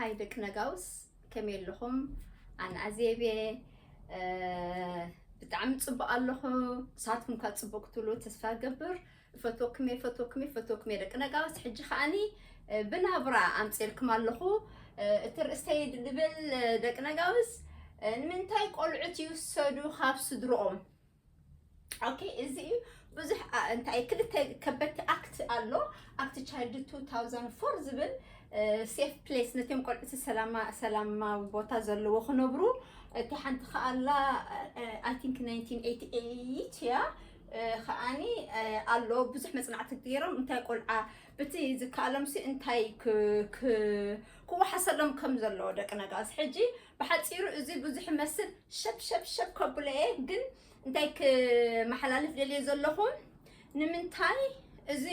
ኣይ ደቂ ነጋውስ፣ ከመይ ኣለኹም? ኣነ ኣዜብ እየ። እ፣ ብጣዕሚ ጽቡቕ ኣለኹ። ንስኻትኩም ከኣ ጽቡቕ ክትብሉ ተስፋ እገብር። እፈትወኩም እየ፣ እፈትወኩም እየ፣ እፈትወኩም እየ ደቂ ነጋውስ። ሕጂ ከኣኒ፣ እ፣ ብናብራ ኣምጺኤልኩም ኣለኹ። እ፣ እቲ ርእስተይ ድብል፣ እ፣ ደቂ ነጋውስ፣ እ፣ ንምንታይ ቆልዑት ይውሰዱ ካብ ስድርኦም? ኦኬ፣ እዚ እዩ ብዙሕ፣ ኣ፣ እንታይ ክልተ ከበድቲ ኣክት ኣሎ። ኣክት ቻይልድ two thousand four ዝብል፣ እ፣ ሴፍ ፕሌስ ነቶም ቆልዑት ሰላማ-፣ ሰላማዊ ቦታ ዘለዎ ክነብሩ። እቲ ሓንቲ ከኣላ፣ እ፣ I think nineteen eighty-eight እያ። እ፣ ከኣኒ፣ እ፣ ኣሎ ብዙሕ መጽናዕቲ ገይሮም እንታይ ቆልዓ በቲ ዝከኣሎም ሲ እንታይ ክ-፣ ክ-፣ ክወሓሰሎም ከም ዘለዎ ደቂ ነጋስ። ሕጂ ብሓጺሩ እዚ ብዙሕ ይመስል ሸብ ሸብ ሸብ ከብሎ እየ፣ ግን እንታይ ክመሓላልፍ ደልየ ዘለኹ፣ ንምንታይ እዚ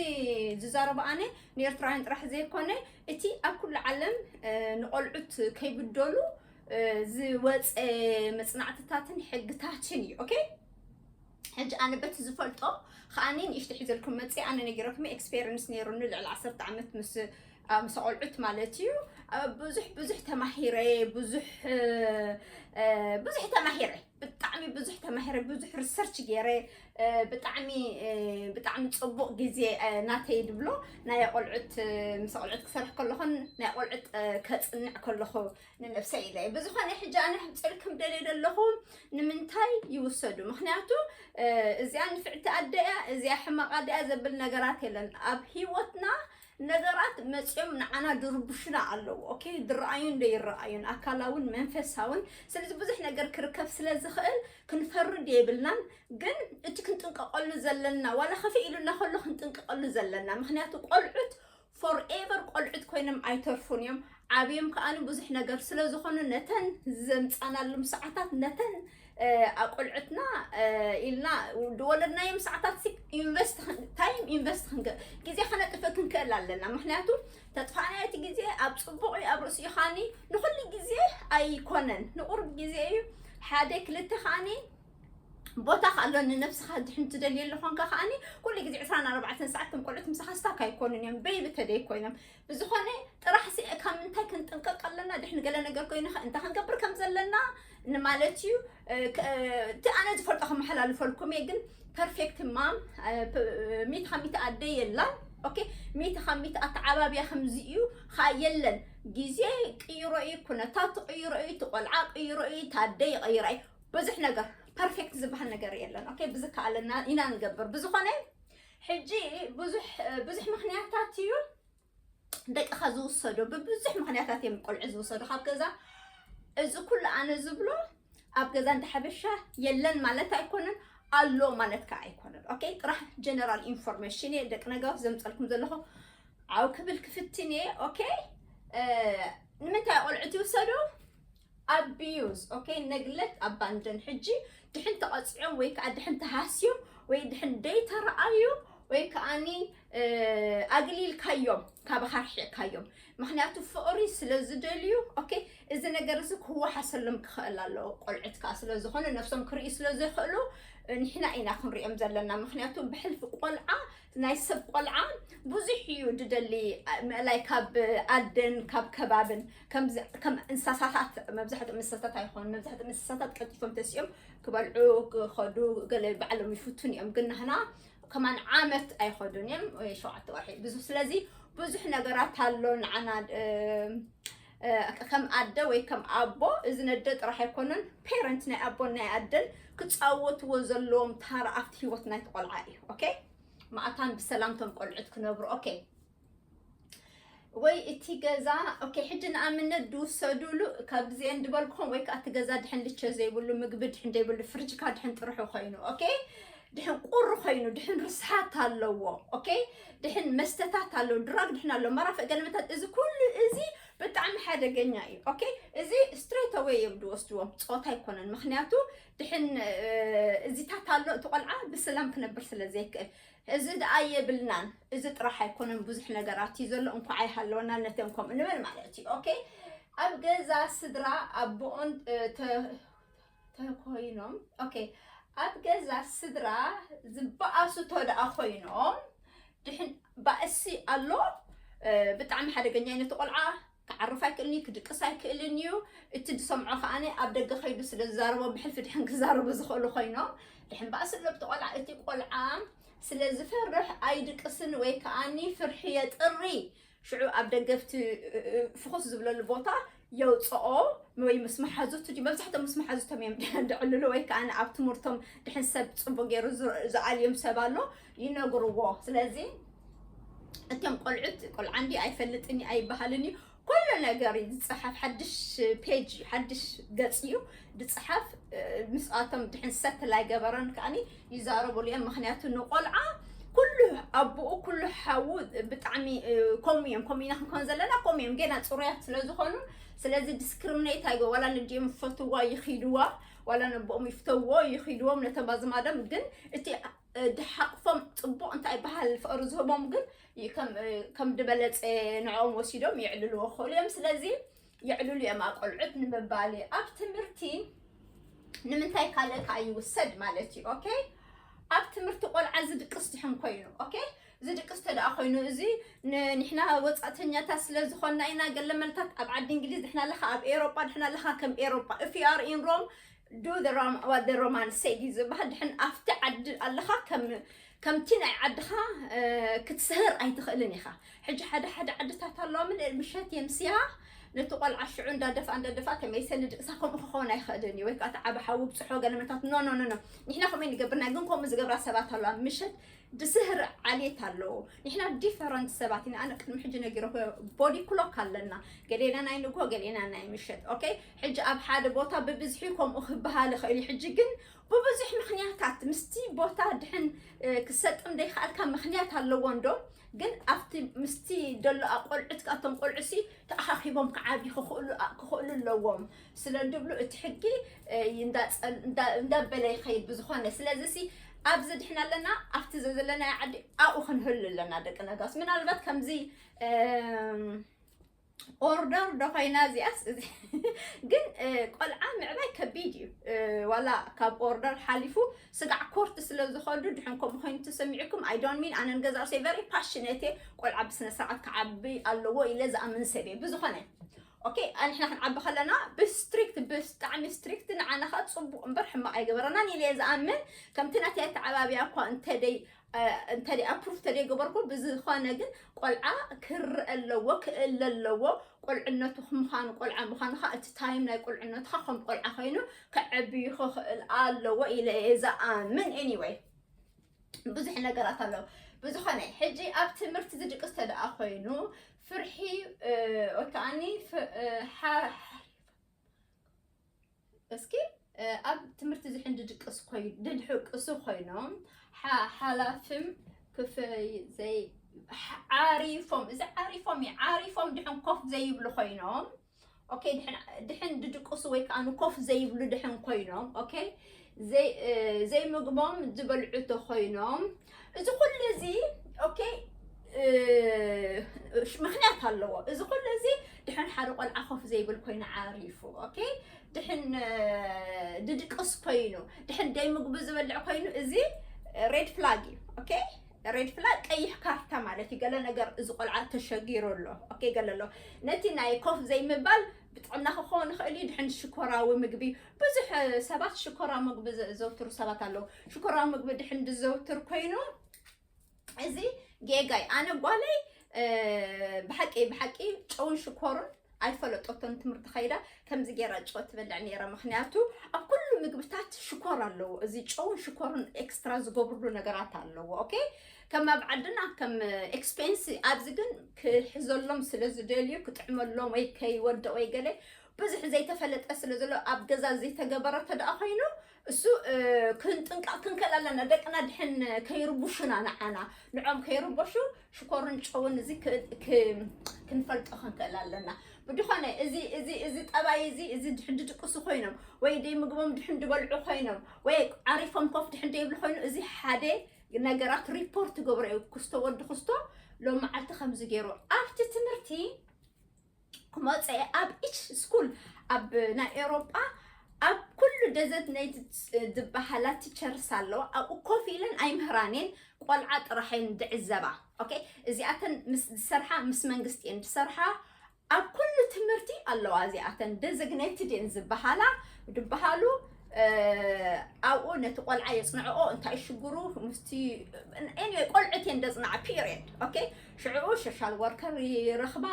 ዝዛረቦ ኣነ ንኤርትራውያን ጥራሕ ዘይኮነ፣ እቲ ኣብ ኩሉ ዓለም፣ እ፣ ንቆልዑት ከይብደሉ፣ እ፣ ዝወፀ መፅናዕትታትን ሕግታትን እዩ። ኦኬ? ሕጂ ኣነ በቲ ዝፈልጦ ከኣኒ ንእሽቶ ሒዘልኩም መፅእ፣ ኣነ ነጊረኩም ኤክስፔሪንስ ነይሩኒ ልዕሊ ዓሰርተ ዓመት ምስ፣ እ፣ ምስ ቆልዑት ማለት እዩ። እ፣ ብዙሕ፣ ብዙሕ ተማሂረ፣ ብዙሕ፣ እ፣ እ፣ ብዙሕ ተማሂረ። ብጣዕሚ ብዙሕ ተማሂረ፣ ብዙሕ ሪሰርች ገይረ፣ እ፣ ብጣዕሚ፣ እ፣ ብጣዕሚ ጽቡቕ ግዜ፣ እ፣ ናተይ ድብሎ ናይ ቆልዑት፣ እ፣ ምስ ቆልዑት ክሰርሕ ከለኹን ናይ ቆልዑት፣ እ፣ ከጽንዕ ከለኹ ንነብሰይ ኢለ እየ። ብዝኾነ ሕጂ ኣነ ሕምጽልኩም ደልየ ዘለኹ ንምንታይ ይውሰዱ? ምኽንያቱ፣ እ፣ እዚኣ ንፍዕቲ ኣደ እያ፣ እዚኣ ሕማቕ ኣደ እያ ዘብል ነገራት የለን። ኣብ ህይወትና ነገራት መጺኦም ንዓና ድርብሹና ኣለዉ። ኦኬ፣ ድረኣዩን ደይረኣዩን፣ ኣካላውን መንፈሳውን። ስለዚ ብዙሕ ነገር ክርከብ ስለ ዝኽእል ክንፈርድ የብልናን። ግን እቲ ክንጥንቀቐሉ ዘለና፣ ዋላ ከፍእ ኢሉና ከሎ ክንጥንቀቐሉ ዘለና። ምኽንያቱ ቆልዑት ፎርኤቨር ቆልዑት ኮይኖም ኣይተርፉን እዮም። ዓብዮም ከኣኑ ብዙሕ ነገር ስለ ዝኾኑ ነተን ዘምጻናሎም ሰዓታት ነተን እ፣ ኣቆልዑትና፣ እ፣ ኢልና ዝወለድናዮም ሰዓታት ሲ ኢንቨስት ክን-፣ ታይም ኢንቨስት ክንገ-፣ ግዜ ከነጥፍእ ክንክእል ኣለና። ምኽንያቱ ተጥፋእናዮ እቲ ግዜ ኣብ ጽቡቕ እዩ፣ ኣብ ርእሲ እዩ። ከኣኒ ንኹሉ ግዜ ኣይኮነን፣ ንቑሩብ ግዜ እዩ። ሓደ ክልተ ከኣኒ ቦታ ከኣሎ ንነብስኻ ድሕን ትደልየሉ ኾንካ ከኣኒ ኩሉ ግዜ ዕስራን ኣርባዕተን ሰዓት ከም ቆልዑት ምሳኻ ስታክ ኣይኮኑን እዮም፣ በይቢ ተደይ ኮይኖም። ብዝኾነ ጥራሕ ሲ ካብ ምንታይ ክንጥንቀቕ ኣለና? ድሕን ገለ ነገር ኮይኑ ኸ እንታይ ክንገብር ከም ዘለና ንማለት እዩ። እ፣ ከ-፣ እቲ ኣነ ዝፈልጦ ከመሓላልፈልኩም እየ፣ ግን ፐርፌክት ማም፣ እ፣ ፕ-፣ ሚእቲ ካብ ሚእቲ ኣደ የላን። ኦኬ፣ ሚእቲ ካብ ሚእቲ ኣተዓባብያ ከምዚ እዩ ኸኣ የለን። ግዜ ቅይሮ እዩ፣ ኩነታት ቅይሮ እዩ፣ እቲ ቆልዓ ቅይሮ እዩ፣ እቲ ኣደ ይቐይራ እዩ። ብዙሕ ነገር ፐርፌክት ዝበሃል ነገር የለን። ኦኬ፣ ብዝከኣለና ኢና ንገብር። ብዝኾነ ሕጂ ብዙሕ፣ ብዙሕ ምኽንያታት እዩ ደቅኻ ዝውሰዶ፣ ብብዙሕ ምኽንያታት እዮም ቆልዑ ዝውሰዱ ካብ ገዛ። እዚ ኩሉ ኣነ ዝብሎ ኣብ ገዛ እንዳ ሓበሻ የለን ማለት ኣይኮነን፣ ኣሎ ማለት ከኣ ኣይኮነን። ኦኬ፣ ጥራሕ ጀነራል ኢንፎርሜሽን እየ ደቂ ነጋውስ ዘምጸልኩም ዘለኹ። ዓው ክብል ክፍትን እየ። ኦኬ፣ እ፣ ንምንታይ ቆልዑት ይውሰዱ? ኣቢዩዝ፣ ኦኬ፣ ነግለክት፣ ኣባንደን። ሕጂ ድሕን ተቐጺዖም ወይ ከኣ ድሕን ተሃስዮም ወይ ድሕን ደይተረኣዩ ወይ ከኣኒ፣ እ፣ ኣግሊልካዮም፣ ካባኻ ርሒቕካዮም። ምኽንያቱ ፍቕሪ ስለ ዝደልዩ፣ ኦኬ፣ እዚ ነገር እዚ ክወሓሰሎም ክኽእል ኣለዎ። ቆልዑት ከኣ ስለ ዝኾኑ፣ ነብሶም ክርእዩ ስለ ዘይኽእሉ፣ ንሕና ኢና ክንሪኦም ዘለና። ምኽንያቱ ብሕልፊ ቆልዓ፣ ናይ ሰብ ቆልዓ ብዙሕ እዩ ድደሊ፣ ምእላይ ካብ ኣደን ካብ ከባብን። ከምዚ፣ ከም እንስሳታት፣ መብዛሕትኦም እንስሳታት ኣይኾኑን። መብዛሕትኦም እንስሳታት ቀልጢፎም ተሲኦም ክበልዑ፣ ክኸዱ፣ ገለ ባዕሎም ይፍቱን እዮም። ግን ናህና ከማን ዓመት ኣይኸዱን እዮም፣ ወይ ሸውዓተ ወርሒ ብዙ። ስለዚ ብዙሕ ነገራት ኣሎ ንዓና፣ እ፣ እ፣ ከም ኣደ ወይ ከም ኣቦ፣ እዚ ነደ ጥራሕ ኣይኮነን፣ ፔረንት ናይ ኣቦን ናይ ኣደን ክጻወትዎ ዘለዎም ታራ ኣብቲ ህይወት ናይቲ ቆልዓ እዩ። ኦኬ? መኣታን ብሰላም ቶም ቆልዑት ክነብሩ። ኦኬ? ወይ እቲ ገዛ፣ ኦኬ፣ ሕጂ ንኣብነት ድውሰዱሉ ካብዚአን ድበልኩኹም፣ ወይ ከኣ እቲ ገዛ ድሕን ልቸ ዘይብሉ፣ ምግቢ ድሕን ዘይብሉ፣ ፍርጅካ ድሕን ጥርሑ ኮይኑ፣ ኦኬ? ድሕን ቁሪ ኮይኑ፣ ድሕን ርስሓት ኣለዎ፣ ኦኬ? ድሕን መስተታት ኣለዎ፣ ድራግ ድሕን ኣለዎ፣ መራፍእ ገለመታት፣ እዚ ኩሉ እዚ ብጣዕሚ ሓደገኛ እዩ፣ ኦኬ? እዚ ስትሬት ኣወይ እዮም ድወስድዎም፣ ጾታ ኣይኮነን። ምኽንያቱ ድሕን፣ እ፣ እዚታት ኣሎ፣ እቲ ቆልዓ ብሰላም ክነብር ስለ ዘይክእል። እዚ ደኣ የብልናን፣ እዚ ጥራሕ ኣይኮነን፣ ብዙሕ ነገራት እዩ ዘሎ። እንኳዕ ኣይሃለወና ነተን ከምኡ ንበል ማለት እዩ። ኦኬ፣ ኣብ ገዛ ስድራ ኣቦኦን፣ እ፣ ተ-፣ ተኮይኖም፣ ኦኬ፣ ኣብ ገዛ ስድራ ዝበኣሱ ተደኣ ኮይኖም፣ ድሕን ባእሲ ኣሎ፣ እ፣ ብጣዕሚ ሓደገኛ እዩ። ነቲ ቆልዓ ክዓ ክዓርፍ ኣይክእልን እዩ፣ ክድቅስ ኣይክእልን እዩ። እቲ ዝሰምዖ ከዓኒ ኣብ ደገ ከይዱ ስለ ዝዛረቦ ብሕልፊ ድሕን ክዛረቡ ዝኽእሉ ኮይኖም፣ ድሕን ባእሲ ኣሎ ብቲ ቆልዓ። እቲ ቆልዓ ስለ ዝፈርሕ ኣይድቅስን ወይ ከዓኒ ፍርሒ የጥሪ። ሽዑ ኣብ ደገ ኣብቲ ፍኹስ ዝብለሉ ቦታ የውፅኦ ወይ ምስ መሓዙቱ ድዩ? መብዛሕትኦም ምስ መሓዙቶም እዮም ድዕልሉ ወይ ከዓ ኣብ ትምህርቶም ድሕን ሰብ ፅቡቅ ገይሩ ዝ- ዝኣልዮም ሰብ ኣሎ ይነግርዎ። ስለዚ እቶም ቆልዑት ቆልዓ እንዲ ኣይፈልጥን እዩ ኣይበሃልን እዩ። ኩሉ ነገር እዩ ዝፀሓፍ፣ ሓድሽ ፔጅ ሓድሽ ገፅ እዩ ዝፀሓፍ። ምስኣቶም ድሕን ሰትል ኣይገበረን ከዓኒ ይዛረቡሉ እዮም። ምክንያቱ ንቆልዓ ኩሉ ኣቦኡ ኩሉ ሓዉ ብጣዕሚ ከምኡ እዮም። ከምኡ ኢና ክንኮን ዘለና፣ ከምኡ እዮም። ገና ፅሩያት ስለ ዝኾኑ ስለዚ ዲስክሪሚኔት ኣይገ ዋላ ንዲኦም ፈትዋ ይኽድዋ ዋላ ነቦኦም ይፍተዎ ይኽድዎም ነተባዝማዶም ግን እቲ ድሓቅፎም ፅቡቅ እንታይ ይበሃል ፍቅሪ ዝህቦም ግን ከም ድበለፀ ንዕኦም ወሲዶም የዕልልዎ ክኽእሉ እዮም። ስለዚ የዕልሉ እዮም ኣቆልዑት ንምባል ኣብ ትምህርቲ ንምንታይ ካልእ ከዓ ይውሰድ ማለት እዩ። ኦኬ ኣብ ትምህርቲ ቆልዓ ዝድቅስ ድሕን ኮይኑ ኦኬ ዝድቅስ ተደኣ ኮይኑ እዚ ንሕና ወፃእተኛታት ስለ ዝኾንና ኢና። ገለ መልታት ኣብ ዓዲ እንግሊዝ ድሕና ኣለኻ ኣብ ኤሮጳ ድሕና ኣለኻ ከም ኤሮጳ if you are in Rome do the Rom what the Romans say ዝበሃል ድሕን ኣብቲ ዓዲ ኣለኻ ከም ከምቲ ናይ ዓድኻ ክትስህር ኣይትኽእልን ኢኻ። ሕጂ ሓደ ሓደ ዓድታት ኣለዋ ምን ምሸት የምስያ ነቲ ቆልዓ ሽዑ እንዳደፍኣ እንዳደፍኣ ተመይሰ ንድቅሳ ከምኡ ክኸውን ኣይኽእልን እዩ ወይ ከዓ ተዓበ ሓዊ ብፅሖ ገለ መታት ኖ ኖ ኖ ኖ ንሕና ከምኡ ንገብርና ግን ከምኡ ዝገብራ ሰባት ኣለዋ ምሸት ድስህር ዓሌት ኣለዎ። ንሕና ዲፈረንት ሰባት ኢና። ኣነ ቅድሚ ሕጂ ነጊረ body clock ኣለና። ገሌና ናይ ንግሆ ገሌና ናይ ምሸት። ኦኬ ሕጂ ኣብ ሓደ ቦታ ብብዝሒ ከምኡ ክበሃል ይኽእል እዩ። ሕጂ ግን ብብዙሕ ምኽንያታት ምስቲ ቦታ ድሕን ክሰጥም ዘይከኣልካ ምኽንያት ኣለዎ እንዶ ግን ኣብቲ ምስቲ ደሎ ኣቆልዑት ካብቶም ቆልዑሲ ተኣኻኺቦም ክዓብዩ ክኽእሉ ኣለዎም ስለ እንድብሉ እቲ ሕጊ እንዳበለ ይኸይድ ብዝኾነ ስለዚ ሲ ኣብዚ ድሕና ኣለና ኣብቲ ዘለና ዓዲ ኣብኡ ክንህሉ ኣለና ደቂ ነጋስ ምናልባት ከምዚ ኦርደር ዶ ኮይና እዚኣስ ግን ቆልዓ ምዕባይ ከቢድ እዩ ዋላ ካብ ኦርደር ሓሊፉ ስጋዕ ኮርት ስለ ዝኸዱ ድሕን ከምኡ ኮይኑ ተሰሚዑኩም I don't mean ኣነን ገዛ ሴ very passionate ቆልዓ ብስነ ስርዓት ክዓቢ ኣለዎ ኢለ ዝኣምን ሰብ እየ ብዝኾነ ኦኬ ንሕና ክንዓቢ ከለና ብስትሪክት ብጣዕሚ ስትሪክት ንዓና ከዓ ፅቡቅ እምበር ሕማቅ ኣይገበረናን ኢለ እየ ዝኣምን ከምቲ ናተይ ኣተዓባብያ እኳ እንተደይ እንተደይ ኣፕሩፍ ተደይ ገበርኩ ብዝኾነ ግን ቆልዓ ክርእ ኣለዎ ክእል ኣለዎ ቆልዕነቱ ምዃኑ ቆልዓ ምዃኑ ከዓ እቲ ታይም ናይ ቆልዕነትካ ከም ቆልዓ ኮይኑ ክዕብዩ ክኽእል ኣለዎ ኢለ እየ ዝኣምን anyway ብዙሕ ነገራት ኣለዉ ብዝኾነ ሕጂ ኣብ ትምህርቲ ዝድቅስ ተደኣ ኮይኑ ፍርሒ ወይ ከዓኒ እስኪ ኣብ ትምህርቲ ዝሕን ድድቅስ ድድሕቅሱ ኮይኖም ሓላፍም ክፍይ ዘይ ዓሪፎም እዚ ዓሪፎም እዩ ዓሪፎም ድሕን ኮፍ ዘይብሉ ኮይኖም ኦኬ ድሕን ድድቅሱ ወይ ከዓ ንኮፍ ዘይብሉ ድሕን ኮይኖም ኦኬ ዘይምግቦም ዝበልዑ ተኮይኖም እዚ ኩሉ እዚ ኦኬ ምክንያት ኣለዎ እዚ ኩሉ እዚ ድሕን ሓደ ቆልዓ ኮፍ ዘይብል ኮይኑ ዓሪፉ ኦኬ ድሕን ድድቅስ ኮይኑ ድሕን ደይ ምግቡ ዝበልዕ ኮይኑ እዚ ሬድ ፍላግ እዩ ኦኬ ሬድ ፍላግ ቀይሕ ካርታ ማለት እዩ ገለ ነገር እዚ ቆልዓ ተሸጊሩ ኣሎ ኦኬ ገለ ኣሎ ነቲ ናይ ኮፍ ዘይምባል ብጥዕና ክኸውን ይኽእል እዩ ድሕን ሽኮራዊ ምግቢ ብዙሕ ሰባት ሽኮራ ምግቢ ዘውትሩ ሰባት ኣለዉ ሽኮራዊ ምግቢ ድሕን ዝዘውትር ኮይኑ እዚ ጌጋይ ኣነ ጓለይ ብሓቂ ብሓቂ ጨውን ሽኮርን ኣይፈለጠቶን ትምህርቲ ከይዳ ከምዚ ገይራ ጨው ትበልዕ ነይራ ምክንያቱ ኣብ ኩሉ ምግብታት ሽኮር ኣለዎ እዚ ጨውን ሽኮርን ኤክስትራ ዝገብርሉ ነገራት ኣለዎ ኦኬ ከም ኣብ ዓድና ከም ኤክስፔንስ ኣብዚ ግን ክሕዘሎም ስለ ዝደልዩ ክጥዕመሎም ወይ ከይወደቕ ወይ ገለ ብዙሕ ዘይተፈለጠ ስለ ዘሎ ኣብ ገዛ ዘይተገበረ ተደኣ ኮይኑ እሱ ክንጥንቀቕ ክንክእል ኣለና ደቅና ድሕን ከይርቡሹና ንዓና ንዖም ከይርበሹ ሽኮርን ጨውን እዚ ክንፈልጦ ክንክእል ኣለና ብድኾነ እዚ እዚ እዚ ጠባይ እዚ እዚ ድሕን ድድቅሱ ኮይኖም ወይ ደይ ምግቦም ድሕን ድበልዑ ኮይኖም ወይ ዓሪፎም ኮፍ ድሕን ደይብሉ ኮይኑ እዚ ሓደ ነገራት ሪፖርት ገብሮ እዩ ክስቶ ወዲ ክስቶ ሎም መዓልቲ ከምዚ ገይሩ ኣብቲ ትምህርቲ ክመፀ ኣብ ኢች ስኩል ኣብ ናይ ኤሮጳ ኣብ ኩሉ ደዘትነይት ዝበሃላ ቲቸርስ ኣለዋ ኣብኡ ኮፍ ኢለን ኣይምህራኔን ቆልዓ ጥራሐን ዝዕዘባ ኦኬ እዚኣተን ዝሰርሓ ምስ መንግስቲ እየን ዝሰርሓ ኣብ ኩሉ ትምህርቲ ኣለዋ እዚኣተን designated እየን ዝበሃላ ድበሃሉ። ኣብኡ ነቲ ቆልዓ የፅንዕኦ እንታይ ሽግሩ ምስቲ anyway ቆልዑት እየን ደፅናዓ period። Okay ሽዕኡ social worker ይረኽባ።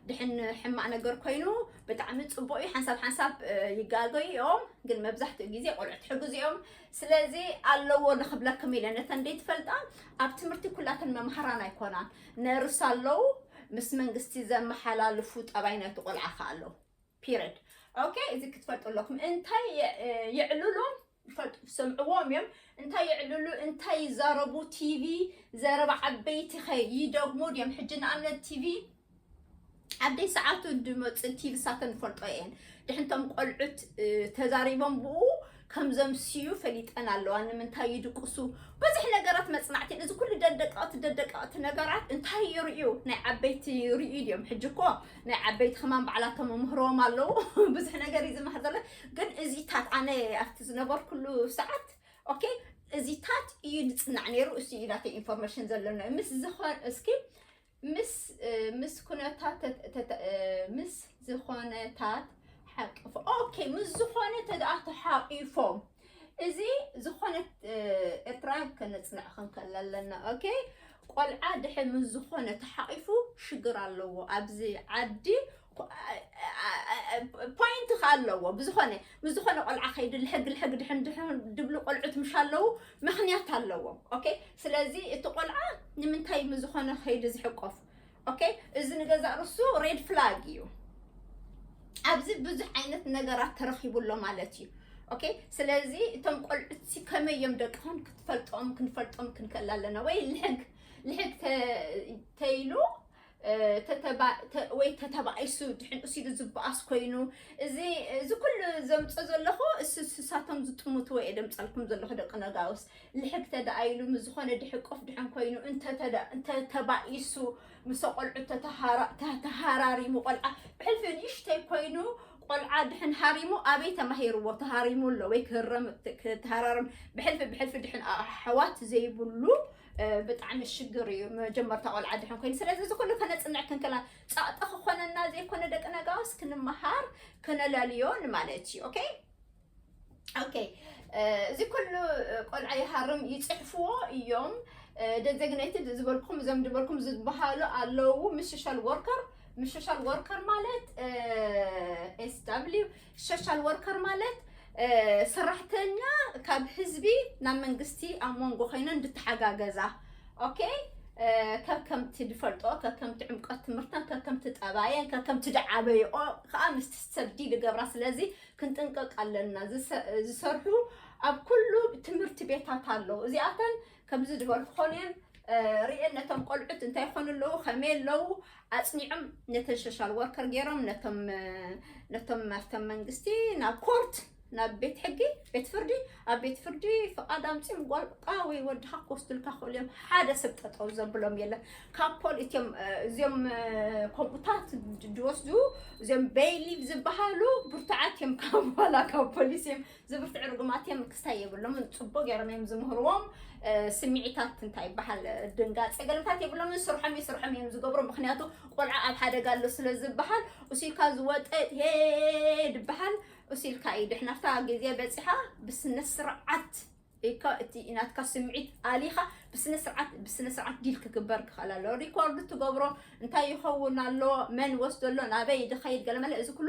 ድሕን ሕማቕ ነገር ኮይኑ ብጣዕሚ ፅቡቅ እዩ። ሓንሳብ ሓንሳብ ይጋገዩ እዮም፣ ግን መብዛሕትኡ ግዜ ቆልዑት ሕግዙ እዮም። ስለዚ ኣለዎ ንኽብለክም ኢለ ነተን ደይትፈልጣ ኣብ ትምህርቲ ኩላተን መምሃራን ኣይኮናን። ነርስ ኣለዉ ምስ መንግስቲ ዘመሓላልፉ ጠባይ ናይቲ ቆልዓ ከ ኣለዉ። Period። Okay እዚ ክትፈልጡ ኣለኩም። እንታይ የዕልሉ ይፈልጡ ሰምዕዎም እዮም። እንታይ የዕልሉ እንታይ ይዛረቡ TV ዘረባ ዓበይቲ ከ ይደግሙ ድዮም? ሕጂ ንኣብነት TV ኣደይ ሰዓቱ ድመፅእ TV ሳተን ንፈልጦ እየን። ድሕንቶም ቆልዑት ተዛሪቦም ብኡ ከም ዘምስዩ ፈሊጠን ኣለዋ። ንምንታይ ይድቅሱ? ብዙሕ ነገራት መፅናዕቲ እዚ ኩሉ ደደቀቕቲ ደደቀቕቲ ነገራት እንታይ ይርእዩ? ናይ ዓበይቲ ይርእዩ ድዮም? ሕጂ እኮ ናይ ዓበይቲ ከማን ባዕላቶም መምህሮም ኣለዉ። ብዙሕ ነገር እዩ ዝመሃር ዘሎ። ግን እዚታት ኣነ ኣብቲ ዝነበርኩሉ ሰዓት okay እዚታት እዩ ዝፅናዕ ነይሩ። እሱ እዩ ናተይ information ዘለና ምስ ዝኾን እስኪ ምስ ምስ ኩነታት ምስ ዝኾነታት ሓቂፉ okay ምስ ዝኾነ ተደኣ ተሓቂፎም እዚ ዝኾነ ኤርትራ ከነፅንዕ ክንከል ኣለና። Okay ቆልዓ ድሕር ምስ ዝኾነ ተሓቂፉ ሽግር ኣለዎ ኣብዚ ዓዲ። Point ከ ኣለዎ ብዝኾነ ምስ ዝኾነ ቆልዓ ከይዱ ልሕግ ልሕግ ድሕን ድሕን ድብሉ ቆልዑት ምሽ ኣለዉ ምኽንያት ኣለዎም። Okay ስለዚ እቲ ቆልዓ ንምንታይ ምስ ዝኾነ ከይዱ ዝሕቆፍ? Okay እዚ ንገዛእ ርሱ red flag እዩ። ኣብዚ ብዙሕ ዓይነት ነገራት ተረኺቡ ኣሎ ማለት እዩ። Okay ስለዚ እቶም ቆልዑት ሲ ከመይ እዮም ደቅኹም ክትፈልጦም ክንፈልጦም ክንከል ኣለና ወይ ልሕግ ልሕግ ተይሉ ወይ ተተባኢሱ ድሕን እሲሉ ዝበኣስ ኮይኑ እዚ እዚ ኩሉ ዘምፀ ዘለኹ እሱ ስሳቶም ዝጥሙትዎ እየ ደምፀልኩም ዘለኹ ደቂ ነጋውስ። ልሕግ ተደኣይሉ ምስ ዝኾነ ድሕቆፍ ድሕን ኮይኑ እንተተባኢሱ ምስ ቆልዑ ተተሃራሪሙ ቆልዓ ብሕልፊ ንእሽተይ ኮይኑ ቆልዓ ድሕን ሃሪሙ ኣበይ ተማሂርዎ ተሃሪሙ ኣሎ ወይ ክህረም ክተሃራርም ብሕልፊ ብሕልፊ ድሕን ኣሕዋት ዘይብሉ ብጣዕሚ ሽግር እዩ መጀመርታ ቆልዓ ድሕን ኮይኑ። ስለዚ እዚ ኩሉ ከነፅንዕ ክንክላ ፃቕጢ ክኾነና ዘይኮነ ደቂ ነጋውስ ክንመሃር ክነላልዮ ንማለት እዩ። Okay okay እዚ ኩሉ ቆልዓ ይሃርም ይፅሕፍዎ እዮም። Designated ዝበልኩም እዞም ዝበልኩም ዝበሃሉ ኣለዉ ምስ social worker ምስ social worker ማለት SW social worker ማለት ሰራሕተኛ ካብ ህዝቢ ናብ መንግስቲ ኣብ መንጎ ኮይነን እንድተሓጋገዛ። Okay ከከምቲ ድፈልጦ ከከምቲ ዕምቀት ትምህርተን ከከምቲ ጠባየን ከከምቲ ድዓበይኦ ከዓ ምስቲ ሰብ ዲል ገብራ ስለዚ ክንጥንቀቅ ኣለና። ዝሰርሑ ኣብ ኩሉ ትምህርቲ ቤታት ኣለዉ። እዚኣተን ከምዚ ዝበልኩ ኮንየን ርእየን ነቶም ቆልዑት እንታይ ይኾኑ ኣለዉ ከመይ ኣለዉ ኣፅኒዖም ነተን social worker ገይሮም ነቶም ነቶም ኣብቶም መንግስቲ ናብ court ናብ ቤት ሕጊ ቤት ፍርዲ ኣብ ቤት ፍርዲ ፍቓድ ኣምፂኦም ጓልካ ወይ ወድኻ ክወስዱልካ ክእሉ እዮም። ሓደ ሰብ ጠጠው ዘብሎም የለን። ካብ ፖል እትዮም እዚኦም ከምኡታት ድወስዱ እዚኦም bail leave ዝበሃሉ ብርቱዓት እዮም። ካብ ዋላ ካብ ፖሊስ እዮም ዝብርትዕ ርጉማት እዮም። ክስታይ የብሎምን ፅቡቅ ገይሮም እዮም ዝምህርዎም። ስምዒታት እንታይ ይበሃል ድንጋፀ ገለምታት የብሎምን። ስርሖም እዩ ስርሖም እዮም ዝገብሩ። ምክንያቱ ቆልዓ ኣብ ሓደጋ ኣሎ ስለ ዝበሃል እሱ ኢልካ ዝወጠጥ ሄ ድበሃል እሱ ኢልካ እዩ ድሕናፍታ ግዜ በፂሓ ብስነ ስርዓት ኢካ እቲ ናትካ ስምዒት ኣሊኻ ብስነ ስርዓት ብስነ ስርዓት ዲል ክግበር ክኽእል ኣለዎ። ሪኮርድ ትገብሮ እንታይ ይኸውን ኣሎ መን ወስዶ ኣሎ ናበይ ድኸይድ ገለመለ እዚ ኩሉ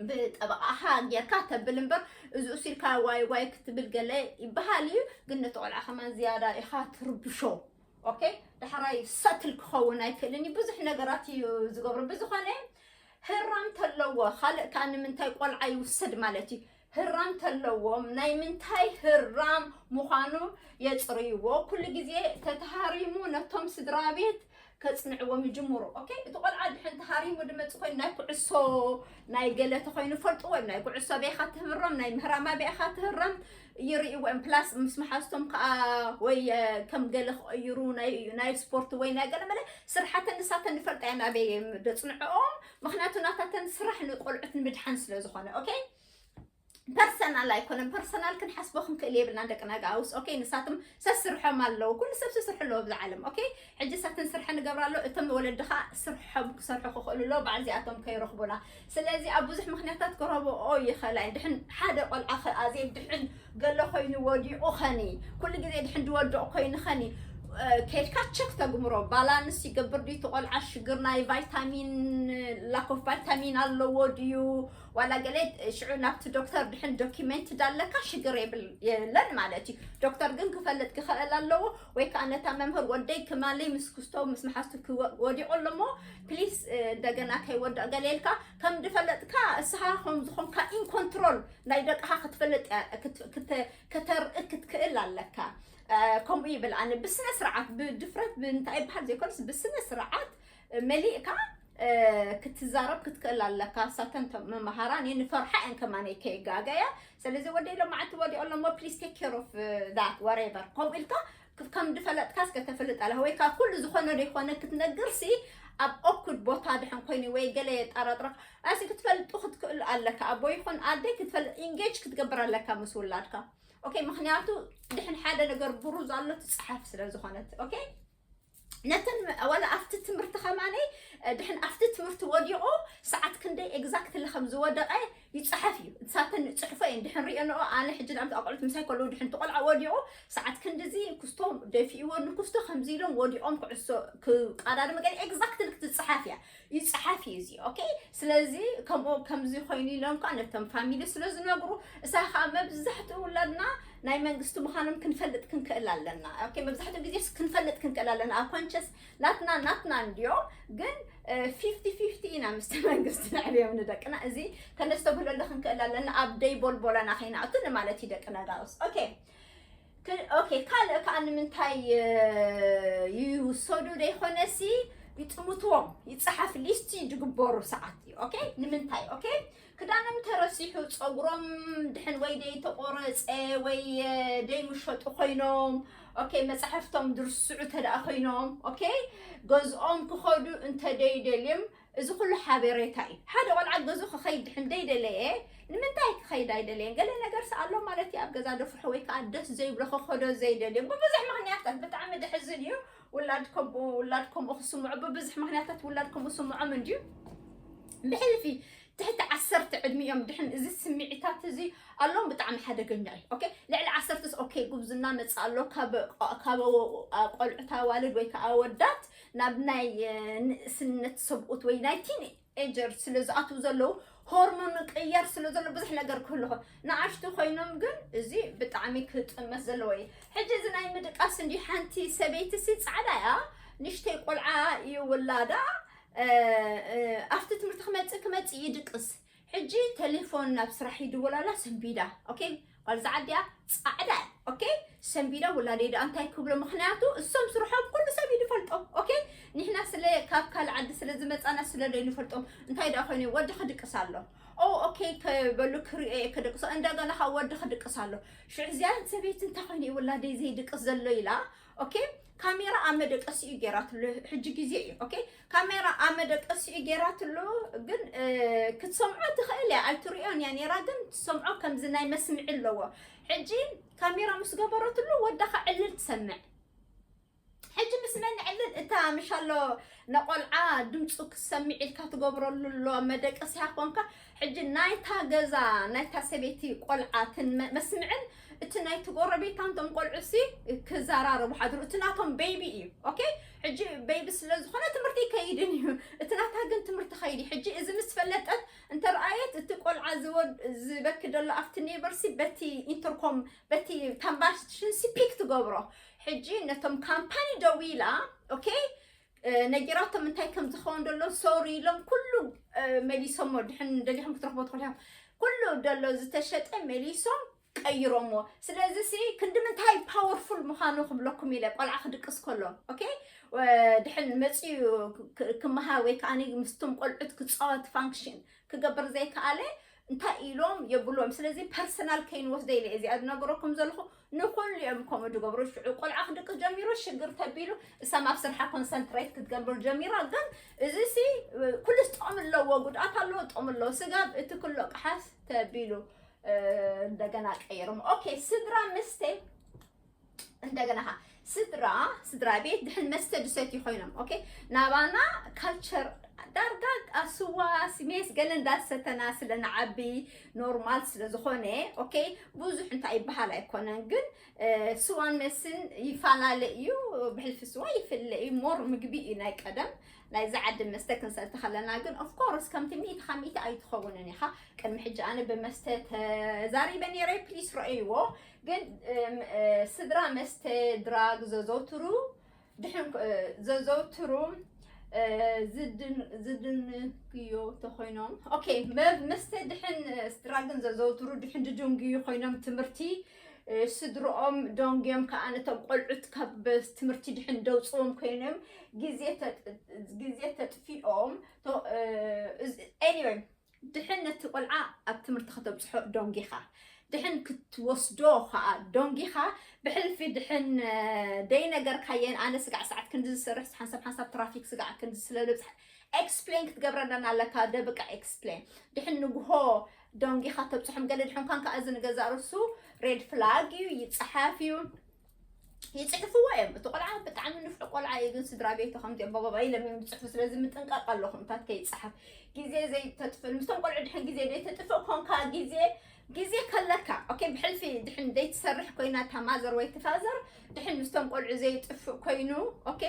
ብጠበቃኻ ጌርካ ተብል እምበር እዚ እሱ ኢልካ ዋይ ዋይ ክትብል ገለ ይበሃል እዩ። ግን ነቲ ቆልዓ ከማን ዝያዳ ኢኻ ትርብሾ። Okay ዳሕራይ ሰትል ክኸውን ኣይክእልን እዩ። ብዙሕ ነገራት እዩ ዝገብሮ። ብዝኾነ ህራም ተለዎ ካልእ ከዓ ንምንታይ ቆልዓ ይውሰድ ማለት እዩ። ህራም ተለዎም ናይ ምንታይ ህራም ምዃኑ የፅርይዎ። ኩሉ ግዜ ተተሃሪሙ ነቶም ስድራ ቤት ከፅንዕዎም ይጅምሩ። Okay እቲ ቆልዓ ድሕን ተሃሪሙ ድመፅ ኮይኑ ናይ ኩዕሶ ናይ ገለ ተኮይኑ ፈልጥዎ እዮም። ናይ ኩዕሶ ኣበይኻ ትህረም ናይ ምህራም ኣበይኻ ትህረም ይርእይዎ እዮም። ፕላስ ምስ መሓዝቶም ከዓ ወይ ከም ገለ ክቐይሩ ናይ ስፖርት ወይ ናይ ገለ መለ ስርሓተን ንሳተን ንፈልጣ እየን ኣበይ ደፅንዕኦም። ምክንያቱ ናታተን ስራሕ ንቆልዑት ንምድሓን ስለ ዝኾነ። Okay ፐርሰናል ኣይኮነን። ፐርሰናል ክንሓስቦ ክንክእል የብልና ደቂ ነጋውስ። ኦኬ፣ ንሳትም ሰስርሖም ኣለዉ። ኩሉ ሰብ ሰስርሑ ኣለዎ ብዛ ዓለም። ኦኬ፣ ሕጂ ሳተን ስርሐ ንገብራ ኣሎ። እቶም ወለድኻ ስርሖም ክሰርሑ ክኽእሉ ኣለዎ። ባዕዚኣቶም ከይረኽቡና። ስለዚ ኣብ ብዙሕ ምኽንያታት ክረብኦ ይኽእላ እየን። ድሕን ሓደ ቆልዓ ከ-፣ ኣዜብ ድሕን ገለ ኮይኑ ወዲቑ ኸኒ፣ ኩሉ ግዜ ድሕን ዝወድቕ ኮይኑ ኸኒ፣ እ፣ ከይድካ ቸክ ተግምሮ። ባላንስ ይገብር ድዩ እቲ ቆልዓ? ሽግር ናይ ቫይታሚን፣ ላክ ኦፍ ቫይታሚን ኣለዎ ድዩ? ዋላ ገለ ሽዑ ናብቲ ዶክተር ድሕን ዶኪመንት ዳለካ ሽግር የብል-፣ የለን ማለት እዩ። ዶክተር ግን ክፈልጥ ክኽእል ኣለዎ። ወይ ከዓ ነታ መምህር ወደይ ክማለይ ምስ ክስቶ ምስ መሓዝቱ ክወ-፣ ወዲቑ ኣሎ እሞ ፕሊስ፣ እ፣ እንደገና ከይወድቕ ገለ ኢልካ ከም ዝፈለጥካ እስኻ ከም ዝኾንካ ኢን ኮንትሮል ናይ ደቅኻ ክትፈልጥ እያ፣ ክት-፣ ክተ-፣ ከተርኢ ክትክእል ኣለካ። እ፣ ከምኡ ይብል ኣነ ብስነ ስርዓት ብድፍረት ብእንታይ ይበሃል ዘይኮነስ ብስነ ስርዓት መሊእካ እ፣ ክትዛረብ ክትክእል ኣለካ። ሳተን ተ-፣ መምሃራን እየን፣ ንፈርሓ እየን ከማነይ ከየጋገያ። ስለዚ ወደይ ሎማዓንቲ ወዲኦ ኣለሞ፣ ፕሊስ ቴክ ኬር ኦፍ ዳት ዋሬቨር። ከምኡ ኢልካ ክ-፣ ከም ዝፈለጥካስ ከተፍልጥ ኣለካ። ወይ ከዓ ኩሉ ዝኾነ ዘይኮነ ክትነግር ሲ ኣብ ኦኩድ ቦታ ድሕን ኮይኑ ወይ ገለ የጠራጥረካ፣ ኣሲ ክትፈልጡ ክትክእሉ ኣለካ። ኣቦ ይኹን ኣደይ ክትፈልጥ ኢንጌጅ ክትገብር ኣለካ ምስ ውላድካ። ኦኬ፣ ምኽንያቱ ድሕን ሓደ ነገር ብሩዝ ኣሎ ትፅሓፍ ስለ ዝኾነት። ኦኬ፣ ነተን ዋላ ኣብቲ ትምህርቲ ከማነይ፣ እ፣ ድሕን ኣብቲ ትምህርቲ ወዲቑ ሰዓት ክንደይ ኤግዛክትሊ ከም ዝወደቐ ይፅሓፍ እዩ። ንሳተን ፅሕፎ እየን ድሕን ሪኦንኦ። ኣነ ሕጂ ንኣብነት ኣቆልዑት ምሳይ ከለዉ ድሕን እቲ ቆልዓ ወዲቑ ሰዓት ክንድዚ ክስቶ ደፊእዎ ንክስቶ ከምዚ ኢሎም ወዲቖም ኩዕሶ ክቃዳድሙ ገለ ኤግዛክትሊ ክትፅሓፍ እያ። ይፅሓፍ እዩ እዚ። ኦኬ፣ ስለዚ ከምኡ ከምዚ ኮይኑ ኢሎም ከዓ ነቶም ፋሚሊ ስለ ዝነግሩ፣ እሳ ከዓ መብዛሕትኡ ውላድና ናይ መንግስቲ ምዃኖም ክንፈልጥ ክንክእል ኣለና። ኦኬ፣ መብዛሕትኡ ግዜ ክንፈልጥ ክንክእል ኣለና። ኣብ ኮንሸስ ናትና ናትና እንድዮም፣ ግን ፊፍቲ ፊፍቲ ኢና ምስቲ መንግስቲ ነዕብዮም ንደቅና። እዚ ከነስተብህለሉ ክንክእል ኣለና። ኣብ ደይ ቦልቦለና ከይንኣቱ ንማለት እዩ ደቂ ነጋውስ። ኦኬ፣ ክ-፣ ኦኬ፣ ካልእ ከዓ ንምንታይ፣ እ፣ ይውሰዱ ደይኮነሲ ይጥምትዎም፣ ይፀሓፍ ሊስቲ ዝግበሩ ሰዓት እዩ። ኦኬ፣ ንምንታይ? ኦኬ፣ ክዳኖም ተረሲሑ፣ ፀጉሮም ድሕን ወይ ደይተቆረፀ ወይ፣ እ፣ ደይምሸጡ ኮይኖም፣ ኦኬ፣ መፅሓፍቶም ድርስዑ ተደኣ ኮይኖም፣ ኦኬ፣ ገዝኦም ክኸዱ እንተደይደልዮም፣ እዚ ኩሉ ሓበሬታ እዩ። ሓደ ቆልዓ ገዝኡ ክኸይድ ድሕን ደይደለየ፣ ንምንታይ ክኸይድ ኣይደለየን? ገለ ነገር ስኣሎ ማለት እዩ። ኣብ ገዛ ደፍሑ ወይ ከዓ ደስ ዘይብሎ ክኸዶ ዘይደልዮ ብብዙሕ ምኽንያታት። ብጣዕሚ ደሕዝን እዩ። ውላድ ከም-፣ ውላድ ከምኡ ክስምዑ፣ ብብዙሕ ምኽንያታት ውላድ ከምኡ ስምዖም እንድዩ። ብሕልፊ ትሕቲ ዓሰርተ ዕድሚኦም ድሕን እዚ ስምዒታት እዚ ኣሎም ብጣዕሚ ሓደገኛ እዩ። ኦኬ፣ ልዕሊ ዓሰርተስ ኦኬ፣ ጉብዝና መጽእ ኣሎ፣ ካብ፣ ካብ ቆልዑት ኣዋልድ ወይ ከዓ ኣወዳት ናብ ናይ፣ እ፣ ንእስነት ሰብኡት ወይ ናይ ቲን ኤጀር ስለ ዝኣትዉ ዘለዉ፣ ሆርሞን ምቅያር ስለ ዘሎ ብዙሕ ነገር ክህሉ ይኽእል። ንኣሽቱ ኮይኖም ግን እዚ ብጣዕሚ ክጥመት ዘለዎ እዩ። ሕጂ እዚ ናይ ምድቃስ እንዲ ሓንቲ ሰበይቲ ሲ ጻዕዳ እያ፣ ንሽተይ ቆልዓ እዩ ውላዳ፣ እ፣ እ፣ ኣብቲ ትምህርቲ ክመጽእ ክመጽእ ይድቅስ። ሕጂ ቴሌፎን ናብ ስራሕ ይድውላላ ሰንቢዳ። ኦኬ፣ ጓል ዛዓዲያ ጻዕዳ። ኦኬ፣ ሰንቢዳ ውላደይ ደኣ እንታይ ክብሎ? ምኽንያቱ እሶም ስርሖም ኩሉ ሰብ እዩ ዝፈልጦም። ኦኬ፣ ንሕና ስለ ካብ ካልእ ዓዲ ስለ ዝመጻና ስለ ዘይንፈልጦም እንታይ ደኣ ኮይኑ ወዲ ክድቅስ ኣሎ። ኦ፣ ኦኬ፣ ከበሉ ክሪኦ እየ ክድቅሶ። እንደገና ካብ ወዲ ክድቅስ ኣሎ። ሽዑ እዚኣ ሰበይቲ እንታይ ኮይኑ እዩ ውላደይ ዘይድቅስ ዘሎ ኢላ። ኦኬ፣ ካሜራ ኣብ መደቀሲኡ ገይራትሉ። ሕጂ ግዜ እዩ። ኦኬ፣ ካሜራ ኣብ መደቀሲኡ ገይራትሉ፣ ግን፣ እ፣ ክትሰምዖ ትኽእል እያ። ኣይትሪኦን እያ ነይራ፣ ግን ትሰምዖ ከምዚ ናይ መስምዒ ኣለዎ። ሕጂ ካሜራ ምስ ገበረትሉ ወዳ ከዕልል ትሰምዕ። ሕጂ ምስ መን ዕልል? እታ ምሻሎ ነቆልዓ ድምፁ ክሰምዕ ኢልካ ትገብረሉ ኣሎ መደቀሲያ ኮንካ። ሕጂ ናይታ ገዛ፣ ናይታ ሰበይቲ ቆልዓ ክን-፣ መ-፣ መስምዕን እቲ ናይቲ ጎረቤታን ቶም ቆልዑ ሲ ክዘራረቡ ሓድሩ። እቲ ናቶም ቤቢ እዩ። ኦኬ? ሕጂ ቤቢ ስለ ዝኾነ ትምህርቲ ይከይድን እዩ። እቲ ናታ ግን ትምህርቲ ከይድ እዩ። ሕጂ እዚ ምስ ፈለጠት እንተ ረኣየት እቲ ቆልዓ ዝወድ-፣ ዝበኪ ዘሎ ኣብቲ ኔበር ሲ በቲ ኢንተርኮም፣ በቲ ታምባሽን ሲ ፒክ ትገብሮ። ሕጂ ነቶም ካምፓኒ ደዊላ፣ ኦኬ? እ፣ ነጊራቶም እንታይ ከም ዝኸውን ዘሎ ሶሪ ኢሎም ኩሉ፣ እ፣ መሊሶሞ። ድሕን ደሊኹም ክትረኽቦ ትኽእሉ ኢኹም። ኩሉ ደሎ ዝተሸጠ መሊሶም ቀይሮሞ። ስለዚ ሲ ክንዲ ምንታይ ፓወርፉል ምዃኑ ክብለኩም ኢለ፣ ቆልዓ ክድቅስ ከሎ፣ ኦኬ? ወ-፣ ድሕን መጺኡ ክ-፣ ክመሃር ወይ ከኣ ምስቶም ቆልዑት ክጻወት ፋንክሽን ክገብር ዘይከኣለ እንታይ ኢሎም የብሎም። ስለዚ ፐርሰናል ከይንወስደ ኢለ እዚኣ ዝነገረኩም ዘለኹ። ንኹሉ እዮም ከምኡ ዝገብሩ። ሽዑ ቆልዓ ክድቅስ ጀሚሩ፣ ሽግር ተቢሉ፣ እሳም ኣብ ስርሓ ኮንሰንትሬት ክትገብር ጀሚራ። ግን እዚ ሲ ኩሉስ ጥቕሚ ኣለዎ፣ ጉድኣት ኣለዎ፣ ጥቕሚ ኣለዎ። ስጋብ እቲ ኩሎ ቅሓስ ተቢሉ፣ እንደገና ቀይሮም። ኦኬ፣ ስድራ መስተ እንደገና ኻ ስድራ ስድራ ቤት ድሕን መስተ ድሰትዩ ኮይኖም። ኦኬ፣ ናባና ካልቸር ዳርጋ ኣብ ስዋ ስሜስ ገለ እንዳሰተና ስለ ንዓቢ ኖርማል ስለ ዝኾነ። ኦኬ፣ ብዙሕ እንታይ ይበሃል ኣይኮነን፣ ግን ስዋን መስን ይፈላለ እዩ። ብሕልፊ ስዋ ይፍለ እዩ፣ ሞር ምግቢ እዩ ናይ ቀደም። ናይዚ ዓዲ መስተ ክንሰቲ ከለና ግን ኦፍኮርስ ከምቲ ሚእቲ ካብ ሚእቲ ኣይትኸውንን ኢኻ። ቅድሚ ሕጂ ኣነ ብመስተ ተዛሪበ ነይረ፣ ፕሊስ ረእይዎ። ግን ስድራ መስተ ድራግ ዘዘውትሩ ድሕን ዘዘውትሩ ዝድንግዮ ተኮይኖም። ኦኬ፣ መስተ ድሕን ድራግን ዘዘውትሩ ድሕን ድድንግዩ ኮይኖም ትምህርቲ ስድርኦም ደንግዮም ከዓ ነቶም ቆልዑት ካብ ትምህርቲ ድሕን ደውፅዎም ኮይኖም ግዜ ተጥፊኦም። Anyway፣ ድሕን ነቲ ቆልዓ ኣብ ትምህርቲ ከተብፅሖ ደንጊኻ፣ ድሕን ክትወስዶ ከዓ ደንጊኻ። ብሕልፊ ድሕን ደይነገርካየን፣ ኣነ ስጋዕ ሰዓት ክንዲ ዝሰርሕ፣ ሓንሳብ ሓንሳብ ትራፊክ ስጋዕ ክንዲ ስለ ልብፅሕ ኤክስፕሌን ክትገብረና ኣለካ። ደብቃ ኤክስፕሌን ድሕን ንግሆ ደንጊኻ ተብፅሖም። ገለ ድሕን ኳን ከዓ እዚ ንገዛ ርሱ ሬድ ፍላግ እዩ፣ ይፀሓፍ እዩ። ይፅሕፍዎ እዮም። እቲ ቆልዓ ብጣዕሚ ንፍዑ ቆልዓ እዩ፣ ግን ስድራ ቤቱ ከምዚኦም ባባባ ኢሎም እዮም ዝፅሕፉ። ስለዚ ምጥንቃቕ ኣለኹም እታት ከይፀሓፍ። ግዜ ዘይተጥፍእ ምስቶም ቆልዑ ድሕን ግዜ ዘይተጥፍእ ኮንካ ግዜ ግዜ ከለካ። ኦኬ፣ ብሕልፊ ድሕን ዘይትሰርሕ ኮይና እታ ማዘር ወይ ትፋዘር ድሕን ምስቶም ቆልዑ ዘይጥፍእ ኮይኑ። ኦኬ፣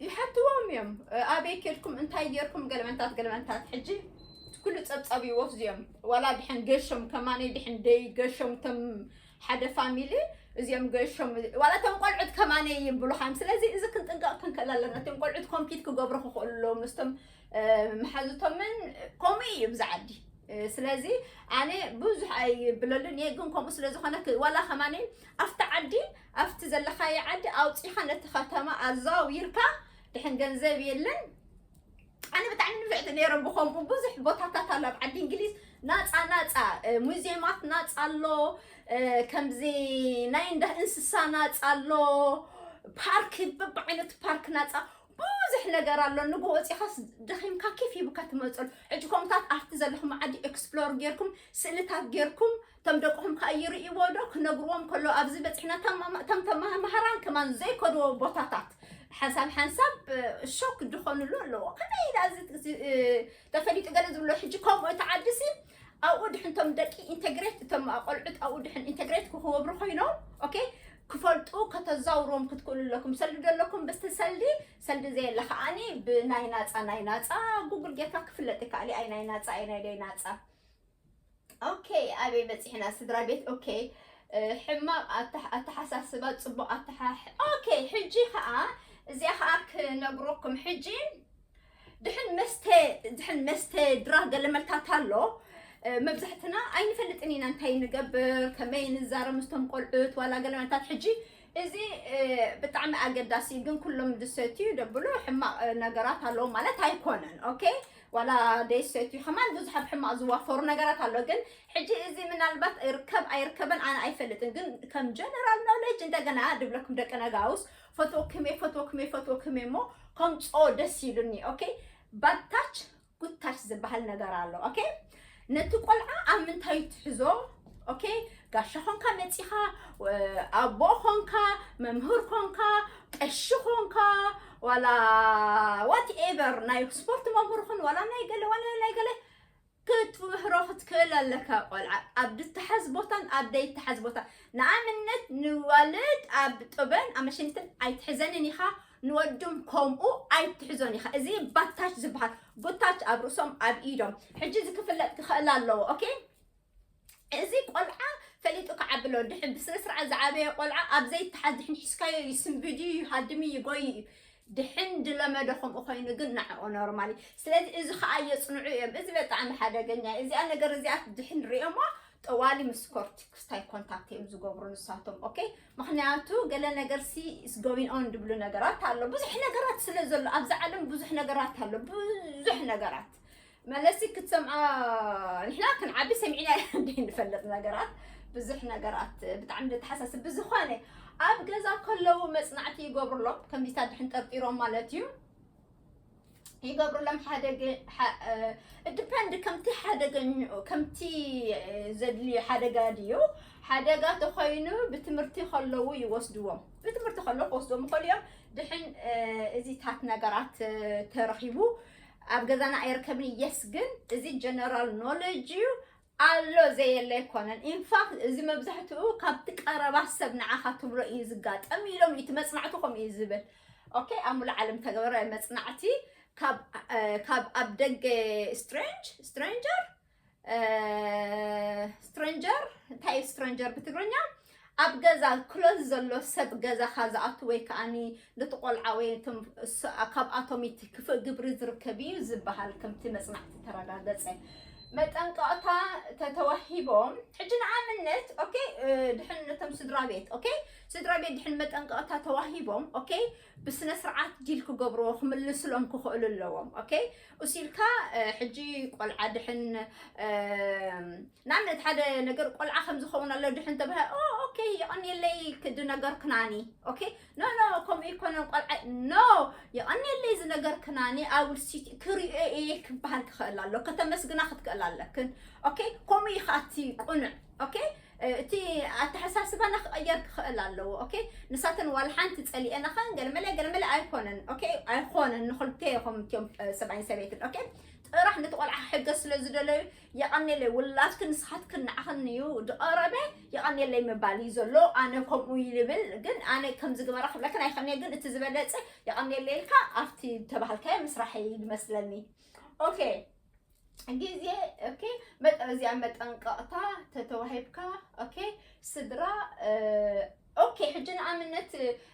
ይሓትዎም እዮም። ኣበይ ኬድኩም እንታይ ጌርኩም ገለመንታት ገለመንታት። ሕጂ ኩሉ ፀብፃብ ይወስዱ እዮም። ዋላ ድሕን ገሾም ከማነይ ድሕን ደይ ገሾም ተም ሓደ ፋሚሊ እዚኦም ገሾም ዋላ እቶም ቆልዑት ከማነ ይብሉኻም። ስለዚ እዚ ክንጥንቀቕ ክንክእል ኣለና። እቶም ቆልዑት ኮምፒት ክገብሩ ክኽእሉ ኣለዎም ምስቶም መሓዙቶምን። ከምኡ እዩ ብዛ ዓዲ። ስለዚ ኣነ ብዙሕ ኣይብለሉን እየ፣ ግን ከምኡ ስለ ዝኾነ ዋላ ከማነ ኣብቲ ዓዲ ኣብቲ ዘለኻዮ ዓዲ ኣውፂኻ ነቲ ከተማ ኣዘዋዊርካ ድሕን ገንዘብ የለን። ኣነ ብጣዕሚ ንፍዕቲ ነይረ ብኸምኡ። ብዙሕ ቦታታት ኣሎ ኣብ ዓዲ እንግሊዝ ናፃ ናፃ፣ ሙዚየማት ናፃ ኣሎ፣ ከምዚ ናይ እንዳ እንስሳ ናፃ ኣሎ፣ ፓርክ በብዓይነቱ ፓርክ ናፃ፣ ብዙሕ ነገር ኣሎ። ንግሆ ወፂኻስ ደኺምካ ኬፍ ሂቡካ ትመፅሉ። ሕጂ ከምታት ኣብቲ ዘለኹም ዓዲ ኤክስፕሎር ጌርኩም ስእልታት ጌርኩም እቶም ደቅኹም ከዓ ይርእይዎ ዶ ክነግርዎም ከሎ ኣብዚ በፂሕና ተም ተመሃራን ከማን ዘይከድዎ ቦታታት ሓንሳብ ሓንሳብ ሾክ ድኾኑሉ ኣለዎ። ከመይ ኢላ እዚ ተፈሊጡ ገለ ዝብሎ። ሕጂ ከምኡ እቲ ዓዲ ሲ ኣብኡ ድሕን እቶም ደቂ ኢንተግሬት እቶም ቆልዑት ኣብኡ ድሕን ኢንተግሬት ክክወብሩ ኮይኖም። ኦኬ፣ ክፈልጡ ከተዛውርዎም ክትክእሉ ኣለኩም። ሰልዲ ደለኩም በስቲ ሰልዲ ሰልዲ ዘየለ ከዓኒ ብናይ ናፃ ናይ ናፃ ጉግል ጌርካ ክፍለጥ ይከኣል። ኣይ ናይ ናፃ ኣይ ናይ ደይ ናፃ። ኦኬ፣ ኣበይ በፂሕና ስድራ ቤት? ኦኬ፣ ሕማቕ ኣተሓሳስባ ፅቡቕ ኣተሓ ኦኬ፣ ሕጂ ከዓ እዚኣ ከዓ ክነግረኩም። ሕጂ ድሕን መስተ ድሕን መስተ ድራግ ገለመልታት ኣሎ። መብዛሕትና ኣይንፈልጥን ኢና እንታይ ንገብር ከመይ ንዛረብ ምስቶም ቆልዑት ዋላ ገለመልታት። ሕጂ እዚ ብጣዕሚ ኣገዳሲ እዩ፣ ግን ኩሎም ዝሰትዩ ደብሉ ሕማቕ ነገራት ኣለዎ ማለት ኣይኮነን። ኦኬ፣ ዋላ ደይሰትዩ ከማን ብዙሕ ኣብ ሕማቕ ዝዋፈሩ ነገራት ኣሎ። ግን ሕጂ እዚ ምናልባት ይርከብ ኣይርከበን ኣነ ኣይፈልጥን፣ ግን ከም ጀነራል ኖሌጅ እንደገና ድብለኩም ደቂ ነጋውስ ፈትወኩም እየ ፈትወኩም እየ ፈትወኩም እየ እሞ ከምፅኦ ደስ ይሉኒ። ኦኬ፣ ባታች ጉታች ዝበሃል ነገር ኣሎ። ኦኬ፣ ነቲ ቆልዓ ኣብ ምንታይ ትሕዞ? ኦኬ፣ ጋሻ ኾንካ መፂኻ፣ ኣቦ ኾንካ፣ መምህር ኾንካ፣ ቀሺ ኾንካ፣ ዋላ ዋትኤቨር ናይ ስፖርት መምህር ኹን ዋላ ናይ ገለ ዋላ ናይ ገለ ክትምህሮ ክትክእል ኣለካ። ቆልዓ ኣብ ድተሓዝ ቦታን ኣብ ደይተሓዝ ቦታ፣ ንኣብነት ንዋልድ ኣብ ጡበን ኣብ መሸኒትን ኣይትሕዘንን ኢኻ፣ ንወድም ከምኡ ኣይትሕዞን ኢኻ። እዚ ባታች ዝበሃል ጉታች ኣብ ርእሶም ኣብ ኢዶም ሕጂ እዚ ክፍለጥ ክኽእል ኣለዎ። ኦኬ፣ እዚ ቆልዓ ፈሊጡ ክዓቢ ኣለዎ። ድሕን ብስነ ስርዓት ዝዓበየ ቆልዓ ኣብ ዘይተሓዝ ድሕን ሒዝካዮ ይስንብድ እዩ፣ ይሃድም እዩ፣ ይጎይ እዩ። ድሕን ድለመደ ከምኡ ኮይኑ ግን ንዕኦ ኖርማል እዩ። ስለዚ እዚ ከዓ የፅንዑ እዮም። እዚ በጣዕሚ ሓደገኛ እዩ። እዚኣ ነገር እዚኣ ድሕን ሪኦሞ ጠዋሊ ምስ ኮርቲክስ እንታይ ኮንታክት እዮም ዝገብሩ ንሳቶም። ኦኬ፣ ምክንያቱ ገለ ነገር ሲ is going on ድብሉ ነገራት ኣሎ። ብዙሕ ነገራት ስለ ዘሎ ኣብዚ ዓለም ብዙሕ ነገራት ኣሎ፣ ብዙሕ ነገራት መለሲ ክትሰምዓ። ንሕና ክንዓቢ ሰሚዕና እንደ ንፈልጥ ነገራት፣ ብዙሕ ነገራት ብጣዕሚ ዘተሓሳስብ። ብዝኾነ ኣብ ገዛ ከለዉ መፅናዕቲ ይገብሩሎም ከምዚታት ድሕን ጠርጢሮም ማለት እዩ። ይገብሩሎም ሓደገ depend ከምቲ ሓደገ ከምቲ ዘድልዩ ሓደጋ ድዩ ሓደጋ ተኾይኑ ብትምህርቲ ከለዉ ይወስድዎም ብትምህርቲ ከለዉ ክወስድዎም ይኽእሉ እዮም ድሕን እዚታት ነገራት ተረኺቡ ኣብ ገዛና ኣይርከብን yes ግን እዚ general knowledge እዩ ኣሎ ዘየለ ኣይኮነን in fact እዚ መብዛሕትኡ ካብቲ ቀረባ ሰብ ንዓኻ ትብሎ እዩ ዝጋጠም ኢሎም እቲ መፅናዕቲ ከምኡ እዩ ዝብል okay ኣብ ሙሉ ዓለም ተገበረ መፅናዕቲ ካብ ኣብ ደገ strange stranger stranger እንታይ እዩ stranger ብትግርኛ ኣብ ገዛ close ዘሎ ሰብ ገዛኻ ዝኣቱ ወይ ከዓኒ ነቲ ቆልዓ ወይ ካብኣቶም እቲ ክፍእ ግብሪ ዝርከብ እዩ ዝበሃል ከምቲ መፅናዕቲ ተረጋገፀ መጠንቀቕታ ተተዋሂቦም ሕጂ ንኣብነት okay ድሕን ነቶም ስድራ ቤት okay ስድራ ቤት ድሕን መጠንቀቕታ ተዋሂቦም okay ብስነ ስርዓት ዲል ክገብርዎ ክምልስሎም ክኽእሉ ኣለዎም okay እሱ ኢልካ ሕጂ ቆልዓ ድሕን ንኣብነት ሓደ ነገር ቆልዓ ከም ዝኸውን ኣሎ ድሕን ተባሂ okay የቐንየለይ ዝነገርክናኒ okay no no ከምኡ ይኮነን ቆልዓ no የቐንየለይ ዝነገርክናኒ I will sit ክሪኦ እየ ክበሃል ክኽእል ኣሎ ከተመስግና ክትክእል ኣለክን okay ከምኡ እዩ ከዓ እቲ ቁኑዕ okay እቲ ኣተሓሳስባና ክቐየር ክኽእል ኣለዎ okay ንሳተን ዋላ ሓንቲ ፀሊኤናኸን ገለመለ ገለመለ ኣይኮነን okay ኣይኮነን ንክልተ ይኹም እቲኦም ሰብኣይን ሰበይትን okay ጥራሕ ነቲ ቆልዓ ክሕገዝ ስለ ዝደለዩ የቐኔለይ ውላድክን ንስኻትክን ንዓኽን እዩ ዝቐረበ የቐኔለይ ምባል እዩ ዘሎ ኣነ ከምኡ ይብል ግን ኣነ ከም ዝግበራ ክብለክን ኣይኽእልንየ ግን እቲ ዝበለፀ የቐኔለይ ኢልካ ኣብቲ ተባህልካዮ ምስራሕ እዩ ዝመስለኒ okay ግዜ okay መጠ እዚኣ መጠንቀቕታ ተተዋሂብካ okay ስድራ okay ሕጂ ንኣብነት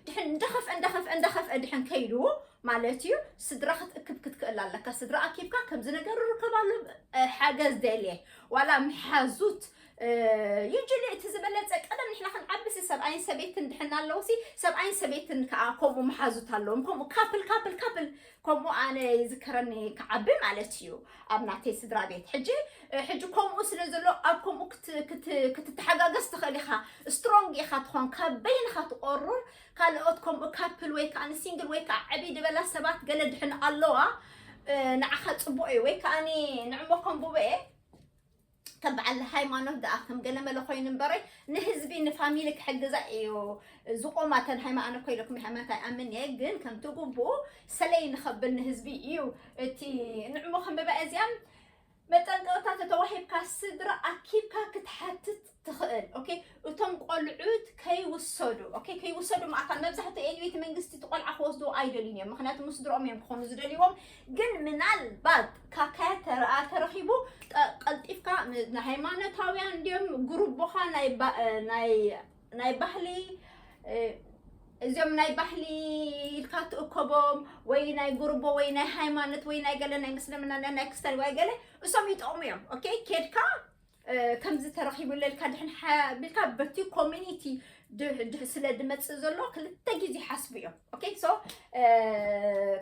ድሕን እንዳኸፍአ እንዳኸፍአ እንዳኸፍአ ድሕን ከይዱ ማለት እዩ ስድራ ክትእክብ ክትክእል ኣለካ ስድራ ኣኪብካ ከምዚ ነገር ርከብ ኣሎ ሓገዝ ደልየ ዋላ ምሓዙት usually እቲ ዝበለፀ ቀደም ንሕና ክንዓብሲ ሰብኣይን ሰበይትን ድሕና ኣለውሲ ሰብኣይን ሰበይትን ከዓ ከምኡ መሓዙት ኣለዎም ከምኡ ካፕል ካፕል ካፕል ከምኡ ኣነ ይዝከረኒ ክዓቢ ማለት እዩ ኣብ ናተይ ስድራ ቤት ሕጂ ሕጂ ከምኡ ስለ ዘሎ ኣብ ከምኡ ክትተሓጋገዝ ትኽእል ኢኻ strong ኢኻ ትኾን ካብ በይንኻ ትቆርር ካልኦት ከምኡ ካፕል ወይ ከዓ ንሲንግል ወይ ከዓ ዕብይ ዝበላ ሰባት ገለ ድሕን ኣለዋ ንዓኻ ፅቡቅ እዩ ወይ ከዓ ንዕሞ ከምብበ ከም በዓል ሃይማኖት ደኣ ከም ገለመለ ኮይኑ እምበረይ ንህዝቢ ንፋሚሊ ክሕግዛ እዩ ዝቆማ ተን ሃይማኖት ኮይለኩም ሃይማኖት ኣይኣምን እየ ግን ከምቲ ግቡኡ ሰለይ ንኸብል ንህዝቢ እዩ እቲ ንዕሞ ከንብባ እዚኣም መጠንቀቕታ ተተዋሂብካ ስድራ ኣኪብካ ክትሓትት ትኽእል okay እቶም ቆልዑት ከይውሰዱ okay ከይውሰዱ ማእካል መብዛሕትኡ ኤልቤት መንግስቲ እቲ ቆልዓ ክወስድዎ ኣይደልዩን እዮም ምክንያቱ ምስ ስድርኦም እዮም ክኾኑ ዝደልይዎም ግን ምናልባት ካካያ ተረኣ ተረኺቡ ቀልጢፍካ ንሃይማኖታውያን እንዲዮም ግሩቦኻ ናይ ባህሊ እዚኦም ናይ ባህሊ ኢልካ ትእከቦም ወይ ናይ ጉርቦ ወይ ናይ ሃይማኖት ወይ ናይ ገለ ናይ ምስልምና ናይ ናይ ክስተን ወይ ገለ እሶም ይጠቕሙ እዮም okay ኬድካ ከምዚ ተረኺቡ ለልካ ድሕን ሓቢልካ በቲ ኮሚኒቲ ስለ ድመፅእ ዘሎ ክልተ ግዜ ሓስቡ እዮም okay so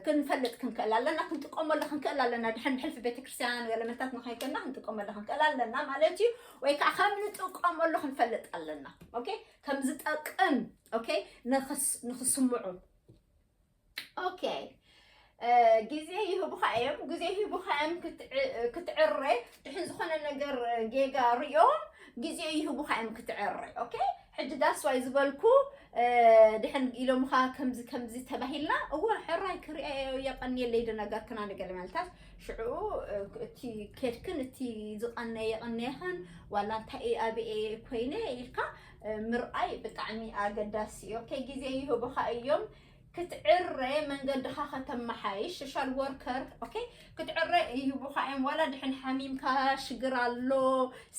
ክንፈልጥ ክንክእል ኣለና ክንጥቀመሉ ክንክእል ኣለና ድሕን ሕልፊ ቤተክርስትያን ገለመታት ንኸይኮና ክንጥቀመሉ ክንክእል ኣለና ማለት እዩ ወይ ከዓ ከም ንጥቀመሉ ክንፈልጥ ኣለና okay ከም ዝጠቅም okay ንክስምዑ okay ግዜ ይህቡኻ እዮም ግዜ ይህቡኻ እዮም ክትዕረ ድሕን ዝኾነ ነገር ጌጋ ሪኦም ግዜ ይህቡኻ እዮም ክትዕረ okay ሕጂ that's why ዝበልኩ ድሕን ኢሎምኻ ከምዚ ከምዚ ተባሂልና እወ ሕራይ ክሪኦ የቐንየለይ ዝነገርክና ንገለ መልታት ሽዑ እቲ ኬድክን እቲ ዝቐነየ የቐነየኽን ዋላ እንታይ ኣበየ ኮይነ ኢልካ ምርኣይ ብጣዕሚ ኣገዳሲ እዩ okay ግዜ ይህቡኻ እዮም ክትዕረ መንገድኻ ከተመሓይሽ social worker okay ክትዕረ ይህቡኻ እዮም ዋላ ድሕን ሓሚምካ ሽግር ኣሎ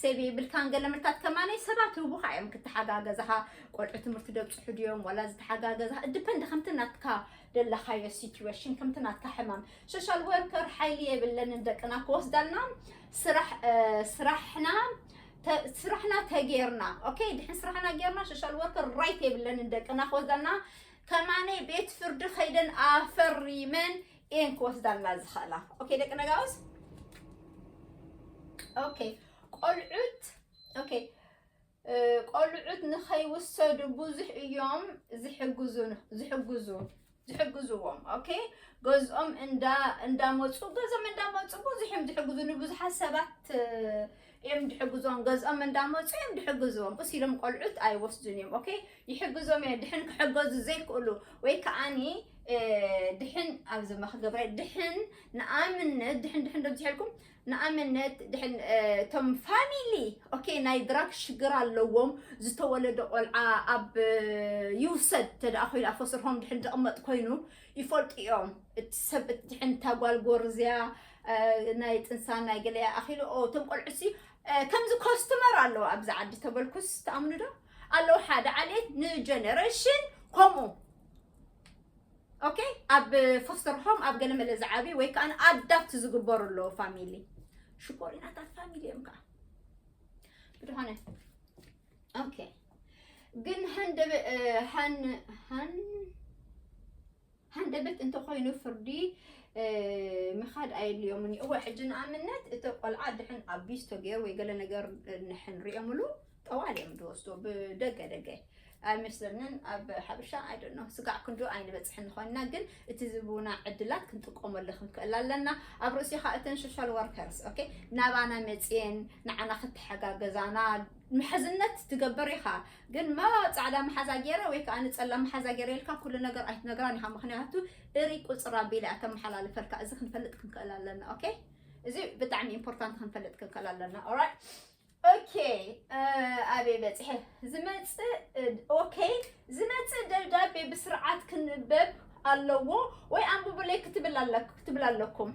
ሰብ የብልካን ገለ ምርታት ከማነይ ሰባት ይህቡኻ እዮም ክትሓጋገዝኻ ቆልዑ ትምህርቲ ደብፅሑ ድዮም ዋላ ዝተሓጋገዝኻ depend ከምቲ ናትካ ደለኻዮ situation ከምቲ ናትካ ሕማም social worker ሓይሊ የብለንን ደቅና ክወስዳልና ስራሕ ስራሕና ስራሕና ተጌርና okay ድሕን ስራሕና ጌርና social worker right የብለንን ደቅና ክወስዳልና ከማነይ ቤት ፍርዲ ከይደን ኣፈሪመን እየን ክወስዳልና ዝኽእላ okay ደቂ ነጋውስ okay ቆልዑት okay ቆልዑት ንኸይውሰዱ ብዙሕ እዮም ዝሕግዙ ዝሕግዙ ዝሕግዝዎም okay ገዝኦም እንዳ እንዳመፁ ገዝኦም እንዳመፁ ብዙሕ እዮም ዝሕግዙ። ንብዙሓት ሰባት እዮም ዝሕግዞም። ገዝኦም እንዳመፁ እዮም ዝሕግዝዎም። ቁስ ኢሎም ቆልዑት ኣይወስዱን እዮም። ኦኬ፣ ይሕግዞም እዮም። ድሕን ክሕገዙ ዘይክእሉ ወይ ከዓኒ ድሕን ኣብዚ መክገብረ ድሕን ንኣብነት ድሕን ድሕን ደብዚሐልኩም ንኣብነት ድሕን እቶም ፋሚሊ ኦኬ ናይ ድራግ ሽግር ኣለዎም። ዝተወለደ ቆልዓ ኣብ ይውሰድ ተደኣ ኮይኑ ኣብ ፎስተር ሆም ድሕን ዝቕመጥ ኮይኑ ይፈልጡ እዮም። እቲ ሰብ እቲ ድሕን እታ ጓል ጎርዝያ ናይ ጥንሳ ናይ ገለያ ኣኺሉ እቶም ቆልዑ ሲ ከምዚ ኮስትመር ኣለዎ ኣብዚ ዓዲ ተበልኩስ ትኣምኑ ዶ? ኣለዉ ሓደ ዓሌት ንጀነሬሽን ከምኡ ኦኬ ኣብ ፎስተር ሆም ኣብ ገለመለ ዝዓብዩ ወይ ከዓ ኣዳፕት ዝግበሩ ኣለዉ ፋሚሊ። ሽኮሪናታት ፋሚሊ እዮም ከዓ ብድኾነ ኦኬ ግን ሃንደበ ሃን ሃን ሃንደበት እንተኮይኑ ፍርዲ ምኻድ ኣየድልዮምን እዩ። እወ ሕጂ ንኣብነት እቲ ቆልዓ ድሕን ኣቢስ ተገይሩ ወይ ገለ ነገር ንሕን ሪኦምሉ ጠዋል እዮም ዝወስዶ ብደገ ደገ ኣይመስለንን ኣብ ሓበሻ ኣይደኖ ስጋዕ ክንዱ ኣይንበፅሕን ንኾንና ግን እቲ ዝህቡና ዕድላት ክንጥቀመሉ ክንክእል ኣለና። ኣብ ርእሲኻ እተን ሶሻል ወርከርስ ኦኬ ናባና መፅየን ንዓና ክተሓጋገዛና ምሕዝነት ትገብር ኢኻ። ግን ማ ፃዕዳ መሓዛ ገይረ ወይ ከዓ ንፀላም መሓዛ ገይረ ኢልካ ኩሉ ነገር ኣይትነግራን ኢኻ። ምክንያቱ እሪ ቁፅር ኣቢለ እያ ተመሓላልፈልካ። እዚ ክንፈልጥ ክንክእል ኣለና። ኦኬ፣ እዚ ብጣዕሚ ኢምፖርታንት ክንፈልጥ ክንክእል ኣለና። ኦራይት፣ ኦኬ። ኣበይ በፂሐ ዝመፅእ ኦኬ፣ ዝመፅእ ደብዳቤ ብስርዓት ክንበብ ኣለዎ ወይ ኣንብቡለይ ክትብል ኣለኩም።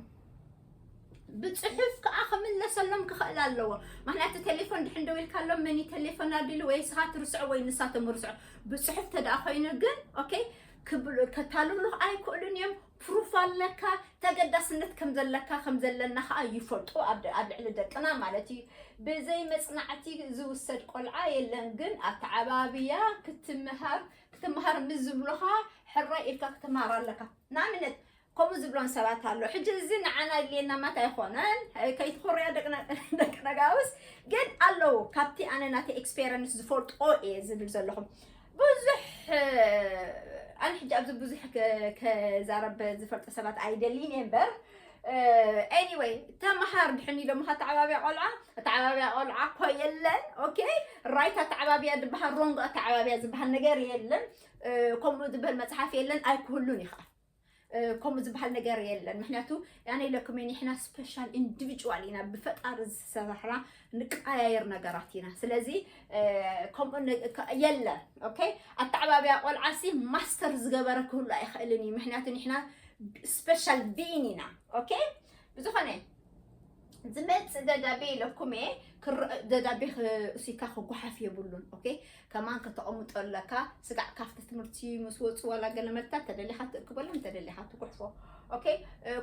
ብፅሑፍ ከዓ ክምለሰሎም ክኽእል ኣለዎ። ምክንያቱ ቴሌፎን ድሕን ደው ኢልካሎም መን ቴሌፎን ኣቢሉ ወይ ስኻ ትርስዖ ወይ ንሳቶም ርስዖ። ብፅሑፍ ተደኣ ኮይኑ ግን ኦኬ ክብሉ ከታልሉ ኣይክእሉን እዮም። ፕሩፍ ኣለካ ተገዳስነት ከም ዘለካ ከም ዘለና ከዓ ይፈልጡ ኣብ ልዕሊ ደቅና ማለት እዩ። ብዘይ መፅናዕቲ ዝውሰድ ቆልዓ የለን ግን ኣተዓባብያ ክትምሃር ክትምሃር ምስ ዝብሉኻ ሕራይ ኢልካ ክትምሃር ኣለካ። ንኣብነት ከምኡ ዝብሎም ሰባት ኣሎ። ሕጂ እዚ ንዓና ኣድልየና ማት ኣይኮነን፣ ከይትኾርያ ደቂ ነጋውስ ግን ኣለዉ ካብቲ ኣነ ናተ ኤክስፔሪንስ ዝፈልጦ እየ ዝብል ዘለኹም ብዙሕ ኣነ ሕጂ ኣብዚ ብዙሕ ከዛረብ ዝፈልጦ ሰባት ኣይደልይን እየ እምበር ኤኒወይ ተመሃር ድሕኒ ደሞ ኣተዓባብያ ቆልዓ ኣተዓባብያ ቆልዓ እኮ የለን። ኦኬ ራይት ኣተዓባብያ ዝበሃል ሮንግ ኣተዓባብያ ዝበሃል ነገር የለን። ከምኡ ዝበሃል መፅሓፍ የለን ኣይክህሉን እዩ ከዓ ከምኡ ዝበሃል ነገር የለን። ምክንያቱ ያነ ኢለኩም ንሕና ስፔሻል ኢንዲቪጁዋል ኢና ብፈጣሪ ዝሰራሕና ንቀያየር ነገራት ኢና። ስለዚ ከምኡ የለን። ኦኬ ኣተዓባብያ ቆልዓ ሲ ማስተር ዝገበረ ክህሉ ኣይኽእልን እዩ። ምክንያቱ ንሕና ስፔሻል ቢን ኢና። ኦኬ ብዝኾነ ዝመፅእ ደብዳቤ ኢለኩም እየ ክረአ ደብዳቤ እሱካ ክጓሓፍ የብሉን። ኦኬ ከማን ከተቐምጦ ኣለካ። ስጋዕ ካብቲ ትምህርቲ ምስ ወፁ ዋላ ገለ መልታት ተደሊኻ ትእክበሎም ተደሊኻ ትጉሕፎ። ኦኬ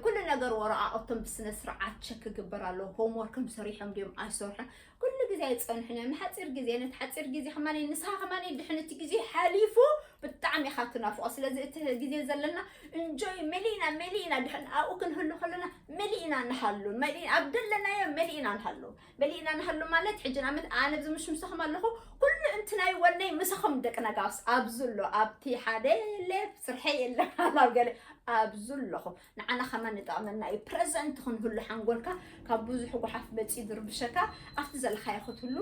ኩሉ ነገር ወረቃቅቶም ብስነ ስርዓት ቸክ ክግበር ኣሎ። ሆምወርክም ሰሪሖም ድዮም ኣይሰርሖም ኩሉ ግዜ ኣይፀንሕን እዮም። ንሓፂር ግዜ ነቲ ሓፂር ግዜ ከማን ንስኻ ከማን ድሕን እቲ ግዜ ሓሊፉ ብጣዕሚ ኢኻ ትናፍቆ። ስለዚ እቲ ግዜ ዘለና እንጆይ መሊእና መሊእና ድሕን ኣብኡ ክንህሉ ከለና መሊእና ንሃሉ መሊእና ኣብ ደለናዮ መሊእና ንሃሉ። መሊእና ንሃሉ ማለት ሕጂ ንኣብነት ኣነ ኣብዚ ምሽ ምሳኹም ኣለኹ ኩሉ እንትናይ ወነይ ምሳኹም ደቂ ነጋውስ ኣብዚ ኣሎ ኣብቲ ሓደ ሌብ ስርሐ የለን ኣብ ገለ ኣብዚ ኣለኹ ንዓና ከማን ንጠቕመና እዩ። ፕረዘንት ክንህሉ ሓንጎልካ ካብ ብዙሕ ጓሓፍ መፂኡ ዝርብሸካ ኣብቲ ዘለኻዮ ክትህሉ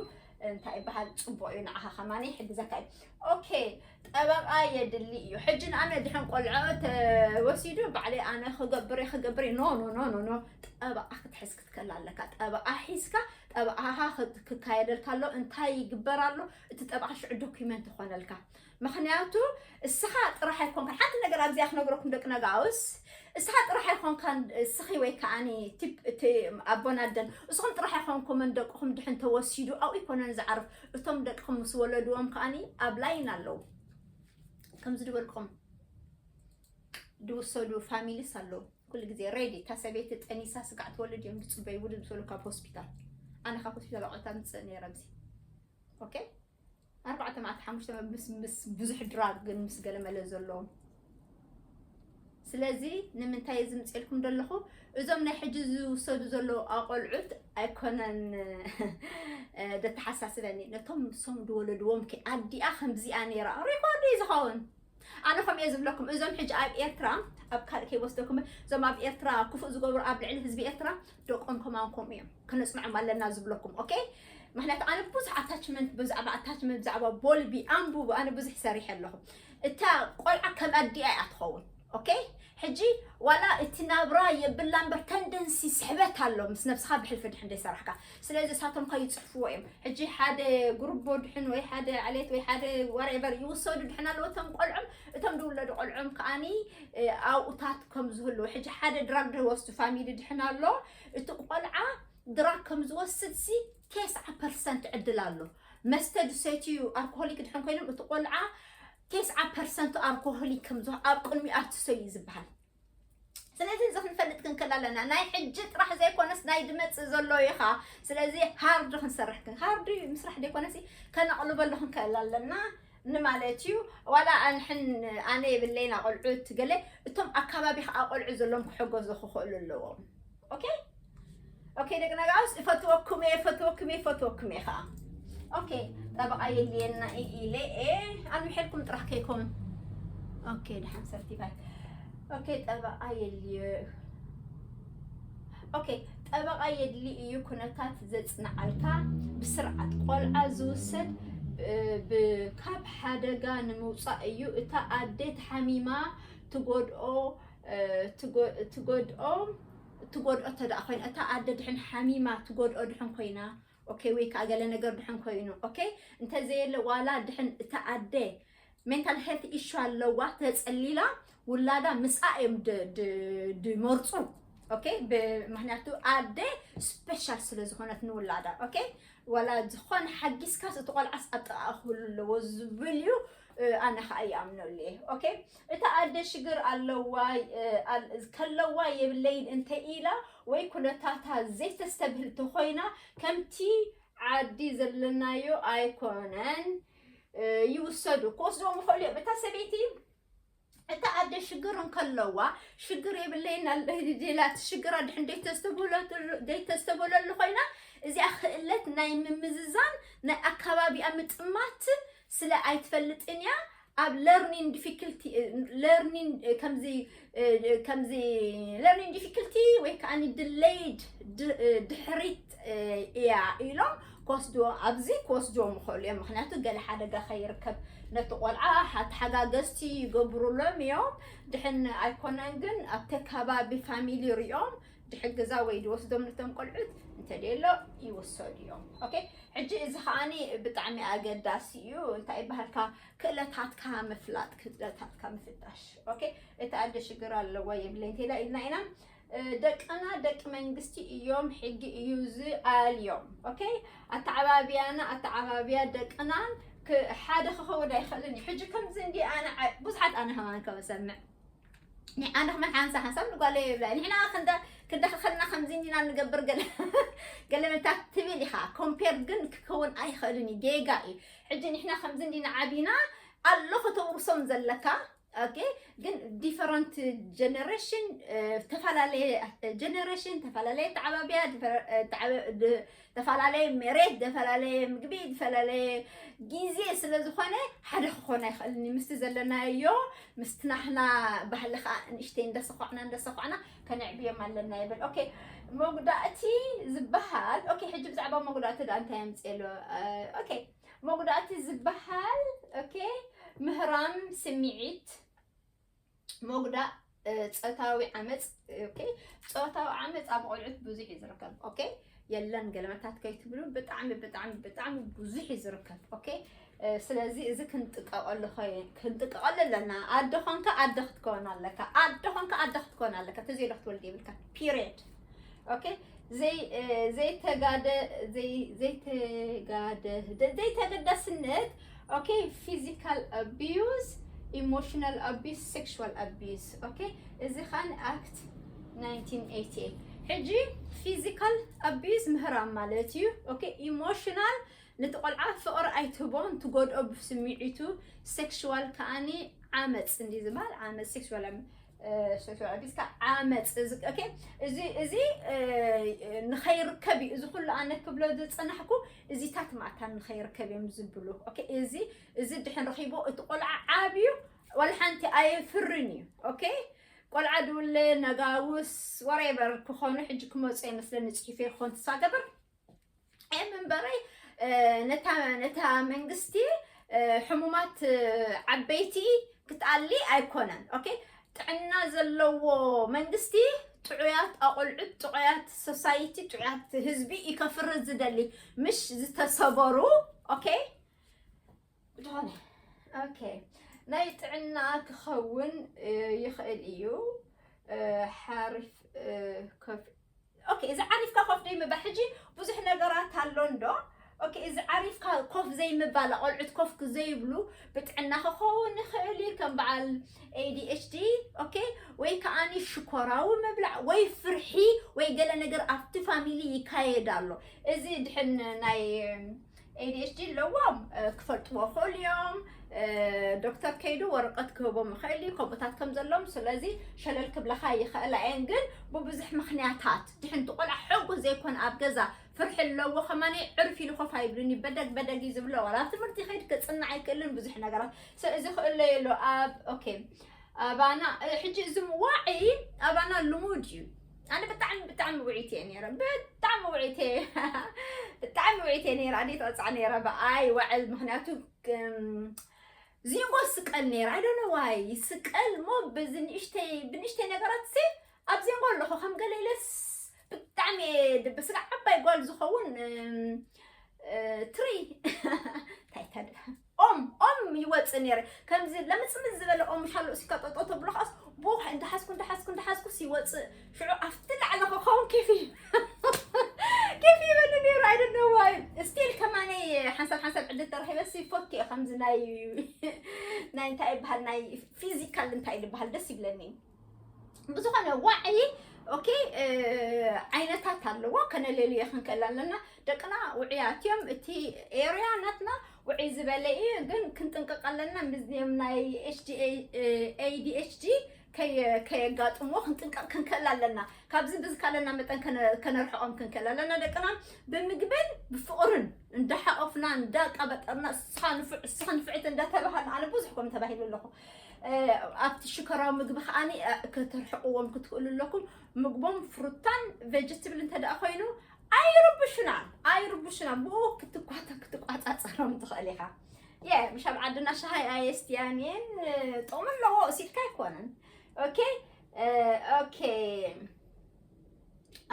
እንታይ ይበሃል ፅቡቅ እዩ ንዓኻ ከማን ይሕግዘካ እዩ። ኦኬ ጠበቃ የድሊ እዩ። ሕጂ ንኣነ ድሕን ቆልዖ ተወሲዱ ባዕለይ ኣነ ክገብር እየ ክገብር እየ ኖ ኖ ኖ ኖ ኖ ጠበቃ ክትሕዝ ክትከል ኣለካ። ጠበቃ ሒዝካ ጠበቃኻ ክካየደልካ ኣሎ። እንታይ ይግበር ኣሎ? እቲ ጠበቃ ሽዑ ዶኪመንት ይኾነልካ። ምክንያቱ እስኻ ጥራሕ ኣይኮንካን ሓንቲ ነገር ኣብዚኣ ክነግረኩም ደቂ ነጋውስ እስኻ ጥራሕ ኣይኮንካን እስኺ ወይ ከዓኒ ቲፕ እቲ ኣቦን ኣደን እስኹም ጥራሕ ኣይኮንኩምን ደቅኹም ድሕን ተወሲዱ ኣብኡ ኣይኮነን ዝዓርፍ። እቶም ደቅኹም ምስ ወለድዎም ከዓኒ ኣብ ላይን ኣለዉ። ከምዚ ዝበልኩም ዝውሰዱ ፋሚሊስ ኣለዉ። ኩሉ ግዜ ሬዲ እታ ሰበይቲ ጠኒሳ ስጋዕ ትወልድ እዮም ዝፅበዩ ውልድ ምስ በሉ ካብ ሆስፒታል ኣነ ካብ ሆስፒታል ኣቑሑት ኣምፅእ ነይረ ኣብዚ ኦኬ ኣርባዕተ መዓልቲ ሓሙሽተ ምስ ምስ ብዙሕ ድራግ ግን ምስ ገለመለ ዘለዎም ስለዚ ንምንታይ ዝምፅልኩም ዘለኹ እዞም ናይ ሕጂ ዝውሰዱ ዘለዉ ኣቆልዑት ኣይኮነን ደተሓሳስበኒ ነቶም ንሶም ዝወለድዎም ከ ኣዲኣ ከምዚኣ ነይራ ሪኮርድ እዩ ዝኸውን ኣነ ከምኡ እየ ዝብለኩም እዞም ሕጂ ኣብ ኤርትራ ኣብ ካልእ ከይወስደኩም። እዞም ኣብ ኤርትራ ክፉእ ዝገብሩ ኣብ ልዕሊ ህዝቢ ኤርትራ ደቆም ከማን ከምኡ እዮም። ክነጽንዖም ኣለና ዝብለኩም። ኦኬ፣ ምክንያቱ ኣነ ብዙሕ ኣታችመንት፣ ብዛዕባ ኣታችመንት፣ ብዛዕባ ቦልቢ ኣንቡቡ ኣነ ብዙሕ ሰሪሐ ኣለኹ። እታ ቆልዓ ከም ኣዲኣ እያ ትኸውን። ኦኬ፣ ሕጂ ዋላ እቲ ናብራ የብላ እምበር ተንደንሲ ስሕበት ኣሎ ምስ ነብስኻ ብሕልፊ ድሕን ደይሰራሕካ። ስለዚ እሳቶም ከ ይጽሕፍዎ እዮም። ሕጂ ሓደ ጉርቦ ድሕን ወይ ሓደ ዓሌት ወይ ሓደ ዋሬቨር ይውሰዱ ድሕን ኣለዎ እቶም ቆልዑም፣ እቶም ዝውለዱ ቆልዑም ከኣኒ ኣብኡታት ከም ዝህልዎ። ሕጂ ሓደ ድራግ ዝወስዱ ፋሚሊ ድሕን ኣሎ፣ እቲ ቆልዓ ድራግ ከም ዝወስድ ሲ ተስዓ ፐርሰንት ዕድል ኣሎ። መስተ ድሰትዩ ኣልኮሆሊክ ድሕን ኮይኖም እቲ ቆልዓ ተስዓ ፐርሰንት ኣልኮሆሊክ ከም ዝህ ኣብ ቅድሚኣ ትሰዩ ዝበሃል። ስለዚ እዚ ክንፈልጥ ክንክእል ኣለና። ናይ ሕጂ ጥራሕ ዘይኮነስ ናይ ድመጽእ ዘሎ ኢኻ። ስለዚ ሃርድ ክንሰርሕ ክን ሃርድ ምስራሕ ዘይኮነሲ ከነቕልበሉ ክንክእል ኣለና ንማለት እዩ። ዋላ ኣንሕን ኣነ የብለይና ቆልዑት ገለ እቶም ኣካባቢ ከዓ ቆልዑ ዘለዎም ክሕገዙ ክኽእሉ ኣለዎም። ኦኬ ኦኬ ደቂ ነጋውስ እፈትወኩም እየ እፈትወኩም እየ እፈትወኩም እየ ከዓ። ኦኬ ጠበቃ የድልየና ኢለ እየ ኣንዊሐልኩም ጥራሕ ከይኮም። ኦኬ ደሓን ሰርቲፋይ። ኦኬ ጠበቃ የድልየ ኦኬ ጠበቃ የድሊ እዩ ኩነታት ዘጽንዓልካ ብስርዓት ቆልዓ ዝውሰድ ካብ ሓደጋ ንምውፃእ እዩ። እታ ኣደ ተሓሚማ ትጎድኦ ትጎድኦ ትጎድኦ ተደኣ ኮይና እታ ኣደ ድሕን ሓሚማ ትጎድኦ ድሕን ኮይና ኦኬ ወይ ከዓ ገለ ነገር ድሕን ኮይኑ ኦኬ እንተዘየለ ዋላ ድሕን እታ ኣደ ሜንታል ሄልት ኢሹ ኣለዋ ተፀሊላ ውላዳ ምስኣ እዮም ድመርፁ። ኦኬ ምክንያቱ ኣደ ስፔሻል ስለ ዝኾነት ንውላዳ ኦኬ ዋላ ዝኾነ ሓጊዝካስ እቲ ቆልዓስ ኣብ ጥቓኣ ክህሉ ኣለዎ ዝብል እዩ። ኣነ ከዓ ይኣምነሉ እየ። ኦኬ እታ ኣደ ሽግር ኣለዋ ከለዋ የብለይን እንተ ኢላ ወይ ኩነታታ ዘይተስተብህል ተኮይና ከምቲ ዓዲ ዘለናዮ ኣይኮነን ይውሰዱ ክወስድዎም ይኽእሉ እዮም። እታ ሰበይቲ እታ ኣደ ሽግር እንከለዋ ሽግር የብለይን ዲላት ሽግራ ድሕን ዘይተስተበለሉ ኮይና እዚኣ ክእለት ናይ ምምዝዛን ናይ ኣካባቢኣ ምጥማት ስለ ኣይትፈልጥን እያ። ኣብ learning difficulty learning ከምዚ ከምዚ learning difficulty ወይ ከዓ delayed ድሕሪት እያ ኢሎም ክወስድዎ ኣብዚ ክወስድዎም ይኽእሉ እዮም። ምክንያቱ ገለ ሓደጋ ከይርከብ ነቲ ቆልዓ ሓተሓጋገዝቲ ይገብሩሎም እዮም። ድሕን ኣይኮነን ግን ኣብቲ ከባቢ ፋሚሊ ሪኦም ድሕግዛ ወይ ድወስዶም ነቶም ቆልዑት እንተደሎ ይወሰዱ እዮም። ኦኬ ሕጂ እዚ ከዓኒ ብጣዕሚ ኣገዳሲ እዩ። እንታይ ይበሃልካ ክእለታትካ ምፍላጥ ክእለታትካ ምፍታሽ። ኦኬ እቲ ኣደ ሽግር ኣለዋ የብለይ እንተኢላ ኢልና ኢና ደቅና ደቂ መንግስቲ እዮም ሕጊ እዩ ዝኣልዮም። ኦኬ ኣተዓባብያና ኣተዓባብያ ደቅናን ሓደ ክኸውን ኣይኽእልን እዩ። ሕጂ ከምዚ እንዲ ኣነ ብዙሓት ኣነ ከማን ከበሰምዕ ኣነ ከማን ሓንሳ ሓንሳብ ንጓለ ይብላ ንሕና ክንደ ክንደ ከኸልና ከምዚ እንዲና ንገብር ገለ ገለ መታት ትብል ኢኻ። ኮምፔር ግን ክከውን ኣይኽእልን እዩ ጌጋ እዩ። ሕጂ ንሕና ከምዚ እንዲና ዓቢና ኣሎ ከተውርሶም ዘለካ ኦኬ ግን ዲፈረንት ጀነሬሽን ተፈላለየ ጀነሬሽን ተፈላለየ ተዓባብያ ተፈላለየ መሬት ተፈላለየ ምግቢ ተፈላለየ ግዜ ስለ ዝኾነ ሓደ ክኾን ኣይኽእልን ምስቲ ዘለናዮ ምስቲ ናሕና ባህሊ ከዓ ንእሽተይ እንደሰኳዕና እንደሰኳዕና ከነዕብዮም ኣለና ይብል። ኦኬ መጉዳእቲ ዝበሃል ኦኬ ሕጂ ብዛዕባ መጉዳእቲ ዳ እንታይ ኣምፅኤሎ ኦኬ መጉዳእቲ ዝበሃል ኦኬ ምህራም ስምዒት መጉዳእ ጾታዊ ዓመፅ ኦኬ ጾታዊ ዓመፅ ኣብ ቆልዑት ብዙሕ እዩ ዝርከብ። ኦኬ የለን ገለመታት ከይትብሉ ብጣዕሚ ብጣዕሚ ብጣዕሚ ብዙሕ እዩ ዝርከብ። ኦኬ ስለዚ እዚ ክንጥቀቀሉ ክንጥቀቀሉ ኣለና። ኣደ ኾንካ ኣደ ክትከውን ኣለካ። ኣደ ኾንካ ኣደ ክትከውን ኣለካ። ተዘይዶ ክትወልድ የብልካ ፒሪየድ። ኦኬ ዘይተጋደ ዘይተጋደ ዘይተገዳስነት ኦኬ physical abuse emotional abuse sexual abuse ኦኬ እዚ ኻን ኣክት ናይንቲን ኤይቲ ኤይት ሕጂ physical abuse ምህራም ማለት እዩ። ኦኬ ኢሞሽናል ነቲ ቆልዓ ፍቕሪ ኣይትህቦን ትጎድኦ ብስምዒቱ ሴክሽዋል ከኣኒ ዓመፅ እንዲ ዝበሃል ዓመፅ ሴክሽዋል ሶሻል ኣቢዝካ ዓመፅ እዚ ኦኬ እዚ እዚ ንኸይርከብ እዩ። እዚ ኩሉ ኣነ ክብሎ ዝፅናሕኩ እዚታት ማእታን ንኸይርከብ እዮም ዝብሉ። ኦኬ እዚ እዚ ድሕን ረኺቦ እቲ ቆልዓ ዓብዩ ዋላ ሓንቲ ኣየፍርን እዩ። ኦኬ ቆልዓ ድውለ ነጋውስ whatever ክኾኑ ሕጂ ክመፁ ይመስለኒ፣ ፅሒፈ ይኾን ተስፋ ገብር። እምበረይ ነታ ነታ መንግስቲ ሕሙማት ዓበይቲ ክትኣሊ ኣይኮነን። ኦኬ፣ ጥዕና ዘለዎ መንግስቲ ጥዑያት ኣቆልዑት፣ ጥዑያት ሶሳይቲ፣ ጥዑያት ህዝቢ እዩ ከፍሪ ዝደሊ፣ ምሽ ዝተሰበሩ። ኦኬ፣ ዝኾነ ኦኬ፣ ናይ ጥዕና ክኸውን ይኽእል እዩ። ሓሪፍ ኮፍ ኦኬ፣ እዚ ዓሪፍካ ኮፍ ዘይምባል ሕጂ ብዙሕ ነገራት ኣሎ እንዶ። ኦኬ፣ እዚ ዓሪፍካ ኮፍ ዘይምባል፣ ቆልዑት ኮፍ ዘይብሉ ብጥዕና ክኸውን ይኽእል እዩ፣ ከም በዓል ADHD። ኦኬ፣ ወይ ከዓኒ ሽኮራዊ ምብላዕ ወይ ፍርሒ ወይ ገለ ነገር ኣብቲ ፋሚሊ ይካየድ ኣሎ። እዚ ድሕን ናይ ADHD ኣለዎም ክፈልጥዎ ይኽእሉ እዮም። ዶክተር ከይዱ ወረቀት ክህቦም ይኽእል እዩ ከምኡታት ከም ዘለዎም። ስለዚ ሸለል ክብለኻ ይኽእላ እየን፣ ግን ብብዙሕ ምኽንያታት ድሕንቲ ቆልዓ ሕጉስ ዘይኮነ ኣብ ገዛ ፍርሒ ኣለዎ ከማኒ ዕርፍ ኢሉ ኮፍ ኣይብልን እዩ። በደግ በደግ እዩ ዝብሎ። ዋላ ኣብ ትምህርቲ ከይድ ክጽንዕ ኣይክእልን ብዙሕ ነገራት። So እዚ ክእለየሉ ኣብ ኦኬ ኣባና ሕጂ እዚ ምዋዒ ኣባና ልሙድ እዩ። ኣነ ብጣዕሚ ብጣዕሚ ውዒት እየ ነይረ፣ ብጣዕሚ ውዒት እየ ብጣዕሚ ውዒት እየ ነይረ። ኣዴት ኣፃዕ ነይረ ብኣይ ዋዕል ምክንያቱ ዚንጎ ስቀል ነይረ። I don't know why ስቀል ሞ በዚ ንእሽተይ ብንእሽተይ ነገራት ሲ ኣብ ዚንጎ ኣለኹ ከም ገለ ኢለስ ብጣዕሚ እየ ድብስጋ ዓባይ ጓል ዝኸውን ትሪ እንታይ ታደ ኦም ኦም ይወፅእ ነይረ። ከምዚ ለምፅምፅ ዝበለ ኦም ሻሎ ሲካ ጠጦ ተብሎ ከዓስ ቦኽ እንዳሓዝኩ እንዳሓዝኩ እንዳሓዝኩ ሲወፅእ ሽዑ ኣብቲ ላዕሊ ክኸውን ኬፍ እዩ ኬፍ ይበሉ ነይሩ። I don't know why ስቲል ከማነይ ሓንሳብ ሓንሳብ ዕድል ተረኺበ ሲፎት እየ ከምዚ ናይ ናይ እንታይ ይበሃል ናይ ፊዚካል እንታይ ዝበሃል ደስ ይብለኒ። ብዝኾነ ዋዒ ኦኬ ዓይነታት ኣለዎ። ከነለልዮ ክንክእል ኣለና። ደቅና ውዕያት እዮም። እቲ ኤርያ ናትና ውዕይ ዝበለ እዩ፣ ግን ክንጥንቀቕ ኣለና። ምስዚኦም ናይ ADHD ከየጋጥምዎ ክንጥንቀቕ ክንክእል ኣለና። ካብዚ ብዝካለና መጠን ከነርሕቆም ክንክእል ኣለና። ደቅና ብምግብን ብፍቕርን እንዳሓቆፍና እንዳቀበጠርና እስኻ ንፍዕ እስኻ ንፍዕት እንዳተባሃልና ኣነ ብዙሕ ከም ተባሂሉ ኣለኹ። ኣብቲ ሽኮራዊ ምግቢ ከዓኒ ከተርሕቕዎም ክትኽእሉ ኣለኩም። ምግቦም ፍሩታን ቬጀትብል እንተ ደኣ ኮይኑ ኣይርብሹናን ኣይርብሹናን። ብኡ ክትኳተ ክትቋጻጸሮም ትኽእል ኢኻ። የ ምሽ ኣብ ዓድና ሻሃይ ኣየስትያን እየን ጥቕሚ ኣለዎ እሲልካ ኣይኮነን። ኦኬ ኦኬ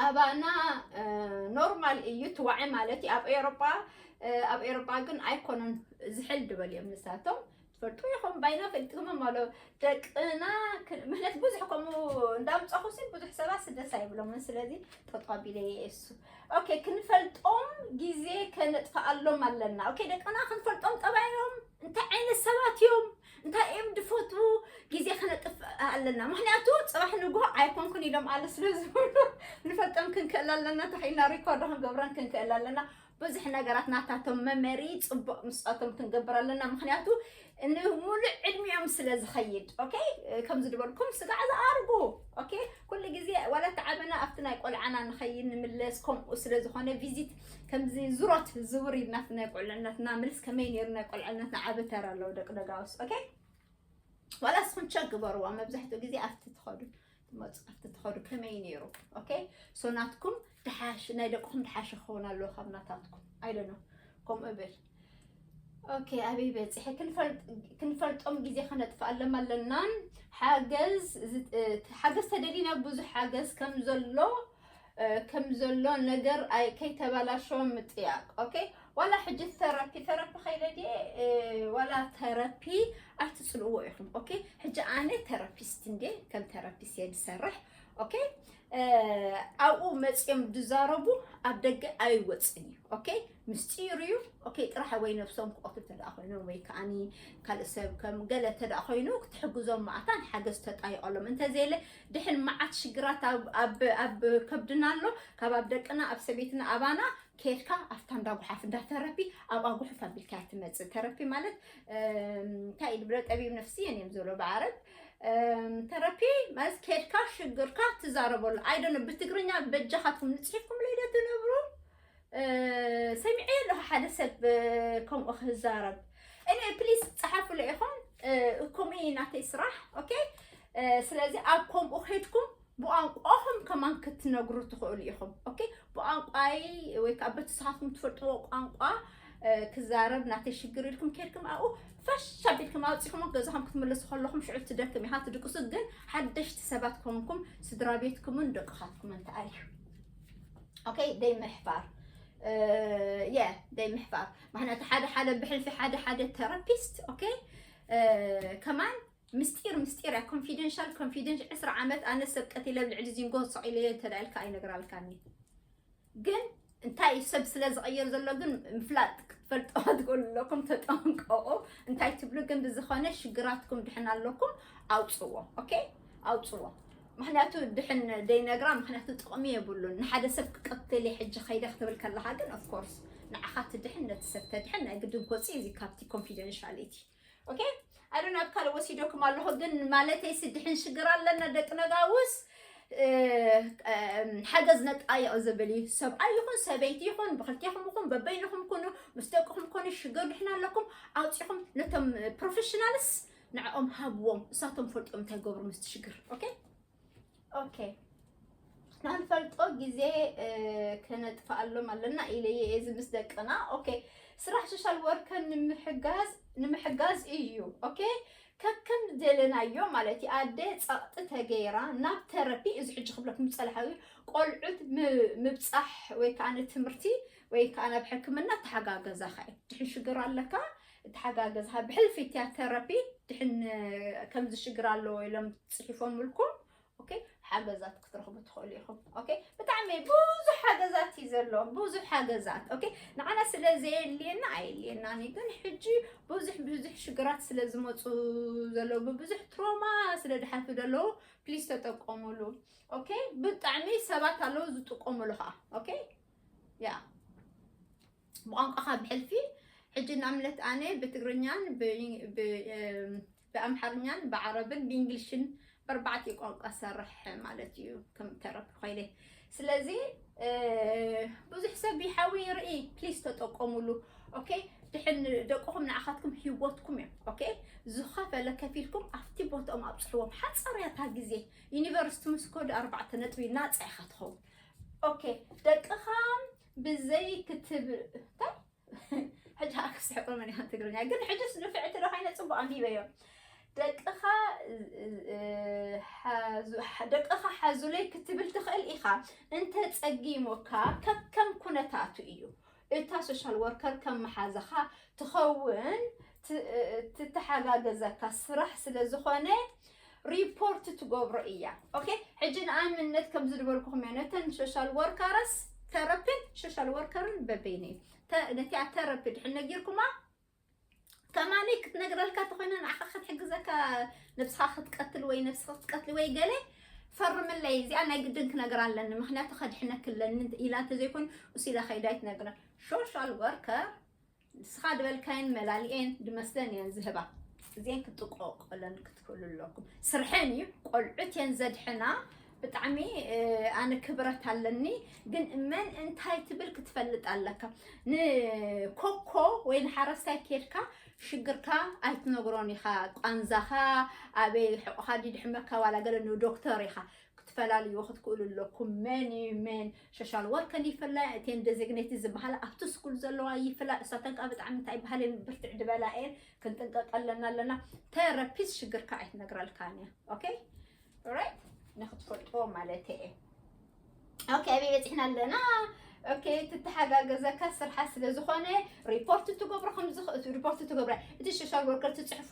ኣባና ኖርማል እዩ ትዋዒ ማለት እዩ ኣብ ኤሮጳ። ኣብ ኤሮጳ ግን ኣይኮነን ዝሕል ድበል እዮም ንሳቶም ትፈልጡ ኢኹም ባይና ፈልጥኩም ኣሎ። ደቅና ምክንያት ብዙሕ ከምኡ እንዳምፀኹ ሲ ብዙሕ ሰባት ስደስ ኣይብሎምን። ስለዚ ጠጠቢለ የሱ ኦኬ ክንፈልጦም ግዜ ከነጥፍኣሎም ኣለና። ኦኬ ደቅና ክንፈልጦም ጠባዮም እንታይ ዓይነት ሰባት እዮም እንታይ እዮም ድፈትዉ ግዜ ከነጥፍእ ኣለና። ምክንያቱ ፅባሕ ንግሆ ኣይኮንኩን ኢሎም ኣለ ስለ ዝብሉ ንፈልጦም ክንክእል ኣለና። ተኸኢልና ሪኮርዶ ክንገብረን ክንክእል ኣለና። ብዙሕ ነገራት ናታቶም መመሪ ፅቡቅ ምስፃቶም ክንገብር ኣለና። ምክንያቱ ንሙሉእ ዕድሚኦም ስለ ዝኸይድ ኦኬ ከምዚ ዝበልኩም ስጋዕ ዝኣርጉ ኦኬ ኩሉ ግዜ ዋላ ተዓበና ኣብቲ ናይ ቆልዓና ንኸይድ ንምለስ ከምኡ ስለ ዝኾነ ቪዚት ከምዚ ዙሮት ዝውር ኢልና ናይ ቆልዕነትና ምልስ ከመይ ነይሩ ናይ ቆልዕነትና ዓቢ ተራ ኣለዎ ደቂ ደጋውስ ኦኬ ዋላ እስኹም ቸክ ግበርዋ መብዛሕትኡ ግዜ ኣብቲ ትኸዱ ትመፁ ኣብቲ ትኸዱ ከመይ ነይሩ ኦኬ ሶ ናትኩም ድሓሽ ናይ ደቅኹም ድሓሽ ክኸውን ኣለዎ ካብ ናታትኩም ኣይደኖ ከምኡ እብል ኦኬ ኣበይ በፂሐ ክንፈልጦም ግዜ ከነጥፍኣሎም ኣለና ሓገዝ ሓገዝ ተደሊና ብዙሕ ሓገዝ ከም ዘሎ ከም ዘሎ ነገር ከይተባላሸወ ምጥያቅ ኦኬ ዋላ ሕጂ ተረፒ ተረፒ ከይደ ድየ ዋላ ተረፒ ኣይትፅልእዎ ኢኹም ኦኬ ሕጂ ኣነ ተረፒስት እንዴ ከም ተረፒስት እየ ዝሰርሕ ኦኬ ኣብኡ መፅኦም ዝዛረቡ ኣብ ደገ ኣይወፅን እዩ ኦኬ ምስጢር እዩ ኦኬ ጥራሕ ወይ ነብሶም ክቐትሉ ተደኣ ኮይኖም ወይ ከዓኒ ካልእ ሰብ ከም ገለ ተደኣ ኮይኑ ክትሕግዞም ማእታን ሓገዝ ተጣይቀሎም እንተዘየለ ድሕን መዓት ሽግራት ኣብ ከብድና ኣሎ ካብ ኣብ ደቅና ኣብ ሰበይትና ኣባና ከድካ ኣብታ እንዳ ጉሓፍ እንዳ ተረፒ ኣብኣ ጉሕፍ ኣቢልካ ትመፅእ ተረፒ ማለት እንታይ ድብረ ጠቢብ ነፍስየን እዮም ዝብሎ ብዓረብ ተረፒ ማለት ከድካ ሽግርካ ትዛረበሉ ኣይደነ ብትግርኛ በጃኻትኩም ንፅሒፍኩም ለይደ ትነብሩ ሰሚዐ ኣለኹ ሓደ ሰብ ከምኡ ክዛረብ እኔ ፕሊስ ፀሓፉለ ኢኹም ከምኡ ናተይ ስራሕ ኦኬ ስለዚ ኣብ ከምኡ ከድኩም ብቋንቋኹም ከማን ክትነግሩ ትኽእሉ ኢኹም። ኦኬ፣ ብቋንቋይ ወይ ከዓ በቲ ንስኻትኩም ትፈልጥዎ ቋንቋ ክዛረብ ናተይ ሽግር ኢልኩም ከድኩም ኣብኡ ፈሽ ኣቢልኩም ኣውፂኹም ገዛኹም ክትምለሱ ከለኹም ሽዑ ትደክም ኢኻ ትድቅሱ። ግን ሓደሽቲ ሰባት ከሆንኩም ስድራ ቤትኩምን ደቅኻትኩምን ተኣልዩ። ኦኬ፣ ደይ ምሕፋር የ ደይ ምሕፋር። ምክንያቱ ሓደ ሓደ ብሕልፊ ሓደ ሓደ ቴራፒስት ኦኬ ከማን ምስጢር ምስጢር እያ። ኮንፊደንሻል ኮንፊደንሽ ዕስራ ዓመት ኣነ ሰብ ቀቲለ ኣብ ልዕሊ ዚንጎ ሰቂለ እየ እንተዳልካ ኣይነግራልካኒ። ግን እንታይ ሰብ ስለ ዝቐየር ዘሎ ግን ምፍላጥ ክትፈልጦ ትኽእሉ ኣለኩም። ተጠንቀቑ። እንታይ ትብሉ ግን ብዝኾነ ሽግራትኩም ድሕን ኣለኩም ኣውፅዎ። ኦኬ ኣውፅዎ። ምክንያቱ ድሕን ደይነግራ ምክንያቱ ጥቕሚ የብሉን። ንሓደ ሰብ ክቀትል ሕጂ ከይደ ክትብል ከለካ ግን ኦፍኮርስ ንዓኻ ትድሕን ነቲ ሰብ ተድሕን ናይ ግድን ኮፂ እዚ ካብቲ ኮንፊደንሻሊቲ ኦኬ ኣዶ ናብ ካልእ ወሲደኩም ኣለኹ። ግን ማለተይ ስድሕን ሽግር ኣለና ደቂ ነጋውስ ሓገዝ ነጣየቕ ዝብል እዩ። ሰብኣይ ይኹን ሰበይቲ ይኹን ብክልቴኹም ይኹን በበይንኹም ኩኑ ምስ ደቅኹም ኮኑ ሽግር ድሕና ኣለኩም ኣውፂኹም ነቶም ፕሮፌሽናልስ ንዕኦም ሃብዎም። እሳቶም ፈልጦም እንታይ ገብሩ ምስቲ ሽግር ኦኬ ኦኬ ናንፈልጦ ግዜ ከነጥፍኣሎም ኣለና ኢለየ እዚ ምስ ደቅና ኦኬ ስራሕ ሶሻል ወርከር ንምሕጋዝ ንምሕጋዝ እዩ ኦኬ ከከም ደለናዮ ማለት እዩ ኣደ ጸቕጢ ተገይራ ናብ ተረፒ እዚ ሕጂ ክብለኩም ዝጸላሓዊ ቆልዑት ምብጻሕ ወይ ከዓ ንትምህርቲ ወይ ከዓ ናብ ሕክምና ተሓጋገዛኻ እዩ ድሕን ሽግር ኣለካ ተሓጋገዝካ ብሕልፊ እቲያ ተረፒ ድሕን ከምዚ ሽግር ኣለዎ ኢሎም ፅሒፎምልኩም ኦኬ ሓገዛት ክትረኽቡ ትኽእሉ ኢኹም። ኦኬ ብጣዕሚ ብዙሕ ሓገዛት እዩ ዘሎ፣ ብዙሕ ሓገዛት። ኦኬ ንዓና ስለ ዘየድልየና ኣየድልየናን እዩ፣ ግን ሕጂ ብዙሕ ብዙሕ ሽግራት ስለ ዝመፁ ዘለዉ ብብዙሕ ትሮማ ስለ ድሓልፉ ዘለዉ ፕሊስ ተጠቀሙሉ። ኦኬ ብጣዕሚ ሰባት ኣለዉ ዝጥቀሙሉ ከዓ ኦኬ ያ ብቋንቋኻ ብሕልፊ ሕጂ ንኣብነት ኣነ ብትግርኛን ብኣምሓርኛን ብዓረብን ብእንግሊሽን በርባዕቲ ቋንቋ ሰርሕ ማለት እዩ ከም ተረፒ ኮይነ ስለዚ ብዙሕ ሰብ ይሓዊ ይርኢ ፕሊስ ተጠቀሙሉ ኦኬ ድሕን ደቅኹም ንዓኻትኩም ህይወትኩም እዮም ኦኬ ዝኸፈለ ከፊልኩም ኣብቲ ቦትኦም ኣብፅሕዎም ሓፃርያታ ግዜ ዩኒቨርሲቲ ምስ ከዱ ኣርባዕተ ነጥቢ ናፃ ኢኻ ትኸውን ኦኬ ደቅኻ ብዘይ ክትብ እንታይ ሕጂ ክስሕቆ መን ኢኻ ትግርኛ ግን ሕጅስ ንፍዕቲ ዶ ኮይነ ፅቡቅ ኣንቢበዮ ደቅኻ ደቅኻ ሓዙለይ ክትብል ትኽእል ኢኻ እንተ ጸጊሙካ ከከም ኩነታቱ እዩ እታ ሶሻል ወርከር ከም መሓዛኻ ትኸውን ትተሓጋገዘካ ስራሕ ስለ ዝኾነ ሪፖርት ትገብሮ እያ ኦኬ ሕጂ ንኣብነት ከም ዝድበልኩኹም እያ ነተን ሶሻል ወርከርስ ተረፒን ሶሻል ወርከርን በበይነ ነቲኣ ተረፒ ድሕን ነጊርኩማ ከማኒ ክትነግረልካ ተኮይና ንዓኻ ክትሕግዘካ ነብስኻ ክትቀትል ወይ ነብስኻ ክትቀትል ወይ ገለ ፈርምለይ እዚኣ ናይ ግድን ክነግር ኣለኒ ምክንያቱ ከድሕነክ ኣለኒ ኢላ እንተዘይኮይኑ እሱ ኢላ ከይዳ ኣይትነግረን ሶሻል ወርከር ንስኻ ድበልካየን መላሊኤን ድመስለን እየን ዝህባ እዚአን ክትጥቆቆለን ክትክእሉ ኣለኩም ስርሐን እዩ ቆልዑት እየን ዘድሕና ብጣዕሚ ኣነ ክብረት ኣለኒ ግን መን እንታይ ትብል ክትፈልጥ ኣለካ ንኮኮ ወይ ንሓረስታይ ኬድካ ሽግርካ ኣይትነግሮን ኢኻ ቋንዛኻ ኣበይ ሕቆኻ ድድሕመካ ዋላ ገለ ንዶክተር ኢኻ ክትፈላልይዎ ክትክእሉ ኣለኩም መን እዩ መን ሶሻል ወርከር ይፍላ እተን ደዚግኔት ዝበሃላ ኣብቲ ስኩል ዘለዋ ይፍላ እሳተን ከዓ ብጣዕሚ እንታይ ይበሃል እየን ብርትዕ ድበላ እየን ክንጥንቀቅ ኣለና ኣለና ተረፒስ ሽግርካ ኣይትነግረልካን እያ ኦኬ ራይት ንክትፈልጥዎ ማለት እየ ኦኬ ኣበይ በፂሕና ኣለና ኦኬ ትተሓጋገዘካ ስርሓ ስለ ዝኾነ ሪፖርት ትገብሮ ሪፖርት ትገብረ እቲ ሶሻል ወርከር ትፅሕፎ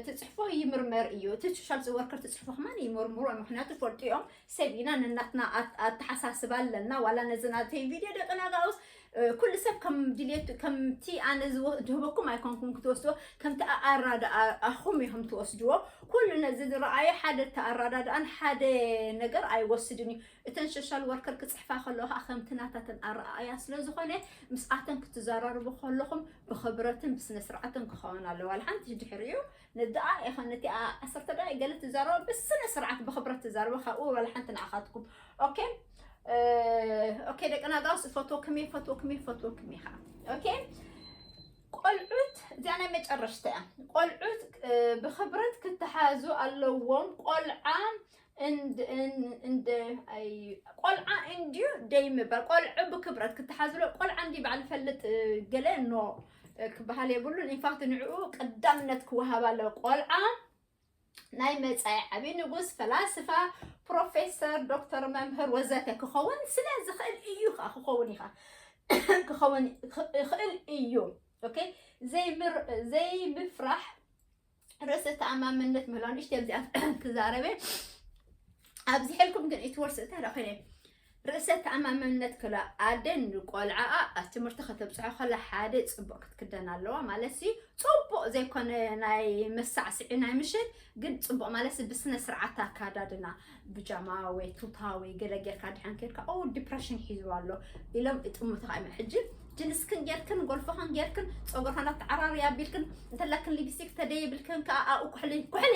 ትፅሕፎ ይምርመር እዩ እቲ ሶሻል ወርከር ትፅሕፎ ከማን ይምርምሮ ምክንያቱ ፈልጡ እዮም ሰብ ኢና ነናትና ኣተሓሳስባ ኣለና ዋላ ነዚ ናተይ ቪድዮ ደቂ ነጋውስ ኩሉ ሰብ ከም ድልየቱ ከምቲ ኣነ ዝህበኩም ኣይኮንኩም ክትወስድዎ ከምቲ ኣራድኣኹም ኢኹም ትወስድዎ ኩሉ ነዚ ዝረኣየ ሓደ ተኣራዳድኣን ሓደ ነገር ኣይወስድን እዩ እተን ሶሻል ወርከር ክፅሕፋ ከለዋ ከዓ ከምቲ ናታተን ኣረኣእያ ስለ ዝኾነ ምስኣተን ክትዘራርቡ ከለኹም ብኽብረትን ብስነ ስርዓትን ክኸውን ኣለዋ ሓንቲ ድሕሪኡ ነዳኣ ኢኻ ነቲ ዓሰርተ ደቂቕ ገለ ትዛረባ ብስነ ስርዓት ብኽብረት ትዛረባ ካብኡ ዋላ ሓንቲ ንዓኻትኩም ኦኬ ኦኬ ደቂ ናጋውስ ፈትወኩም እየ ፈትወኩም እየ ፈትወኩም እየ ከዓ ኦኬ ቆልዑት እዚኣ ናይ መጨረሽታ እያ። ቆልዑት ብክብረት ክተሓዙ ኣለዎም። ቆልዓ እንደ ቆልዓ እንድዩ ደይ ምባል፣ ቆልዑ ብክብረት ክተሓዝሎ። ቆልዓ እንዲ ባዕል ፈልጥ ገለ ኖ ክበሃል የብሉን። ኢንፋክት ንዕኡ ቀዳምነት ክወሃብ ኣለዎ። ቆልዓ ናይ መጻኢ ዓብዪ ንጉስ፣ ፈላስፋ፣ ፕሮፌሰር፣ ዶክተር፣ መምህር ወዘተ ክኸውን ስለ ዝኽእል እዩ። ከዓ ክኸውን ኢኻ ክኸውን ይኽእል እዩ። ኦኬ፣ ዘይምፍራሕ ርእሰ ተኣማመነት ምህላው። ንእሽተይ ኣብዚኣ ክዛረበ ኣብዚሐልኩም ግን ኢትወርስ እንታይ ደኣ ኮይነ ርእሰ ተኣማመነት ክላ ኣደ ንቆልዓኣ ኣብ ትምህርቲ ከተብፅሖ ከላ ሓደ ፅቡቕ ክትክደን ኣለዋ ማለት ሲ። ፅቡቕ ዘይኮነ ናይ መሳዕስዒ ናይ ምሽት ግን ፅቡቕ ማለት ሲ ብስነ ስርዓት ኣካዳድና ብጃማ ወይ ቱታ ወይ ገለ ጌርካ ድሓን ኬድካ ኦ ዲፕረሽን ሒዝዋ ኣሎ ኢሎም ይጥምቱኻ እዮም። ሕጂ ጅንስክን ጌርክን ጎልፎኽን ጌርክን ፀጉርኽን ኣተዓራርያ ኣቢልክን እንተላክን ሊፕስቲክ ተደይብልክን ከዓ ኣብኡ ኩሕሊ ኩሕሊ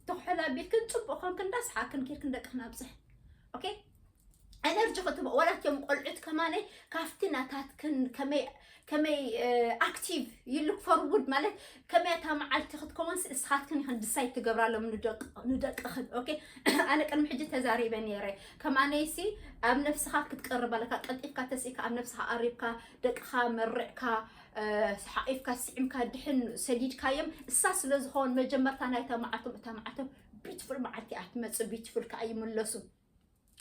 ትኩሕል ኣቢልክን ፅቡቕ ኮንክን እንዳስሓክን ኬድክን ደቅኽን ኣብፅሕ። ኦኬ፣ ኤነርጂ ክትህቦ ዋላ እቲኦም ቆልዑት ከማነይ ካብቲ ናታትክን ከመይ ከመይ ኣክቲቭ you look forward ማለት ከመይ እታ መዓልቲ ክትከውን ንስኻትክን ኢኽን ዲሳይድ ትገብራሎም ንደቅኽን። ኦኬ፣ ኣነ ቅድሚ ሕጂ ተዛሪበ ነይረ። ከማነይሲ ኣብ ነብስኻ ክትቀርብ ኣለካ። ቀልጢፍካ ተስኢካ ኣብ ነብስኻ ቀሪብካ ደቅኻ መርዕካ ሓቂፍካ ስዒምካ ድሕን ሰዲድካዮም እሳ ስለ ዝኸውን መጀመርታ ናይታ መዓልቶም እታ መዓልቶም ቢትፉል መዓልቲ እያ ትመፅእ። ቢትፉል ከዓ ይምለሱ።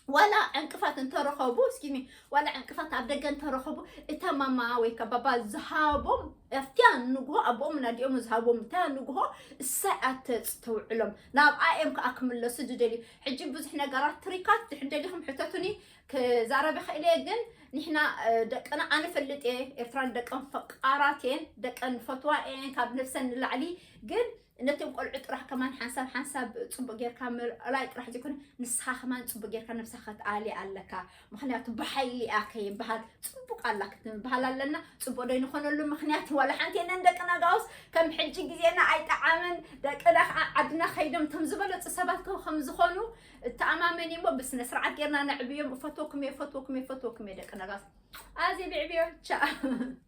ዋላ ዕንቅፋት እንተረኸቡ እስኪ ዋላ ዕንቅፋት ኣብ ደገ እንተረኸቡ እታ ማማ ወይ ከዓ ባባ ዝሃቦም ኣብቲያ ንግሆ ኣቦኦም ናዲኦም ዝሃቦም እታ ንግሆ እሳይ ኣተፅተውዕሎም ናብኣ እዮም ከዓ ክምለሱ ዝደልዩ። ሕጂ ብዙሕ ነገራት ትሪካት ድሕር ደሊኹም ሕተቱኒ ክዛረብ ይኽእል እየ። ግን ንሕና ደቅና ኣነ ፈልጥ እየ ኤርትራን ደቀን ፈቃራት እየን ደቀን ፈትዋ እየን ካብ ነብሰን ንላዕሊ። ግን ነቶም ቆልዑ ጥራሕ ከማን ሓንሳብ ሓንሳብ ፅቡቅ ጌርካ ምርኣይ ጥራሕ ዘይኮነ ንስኻ ከማን ፅቡቅ ጌርካ ነብስኻ ክትኣሊ ኣለካ። ምክንያቱ ብሓይሊ እያ ከይበሃል ፅቡቅ ኣላ ክትበሃል ኣለና። ፅቡቅ ዶ ይንኾነሉ ምክንያት ዋላ ሓንቲ የለን። ደቅና ጋውስ ከም ሕጂ ግዜና ኣይጠዓምን። ደቅና ከዓ ዓድና ከይዶም እቶም ዝበለፁ ሰባት ከም ዝኾኑ እተኣማመን እሞ ብስነ ስርዓት ጌርና ነዕብዮም። እፈትወኩም እየ እፈትወኩም እየ እፈትወኩም እየ ደቅና ጋውስ ኣዚ ብዕብዮ ቻ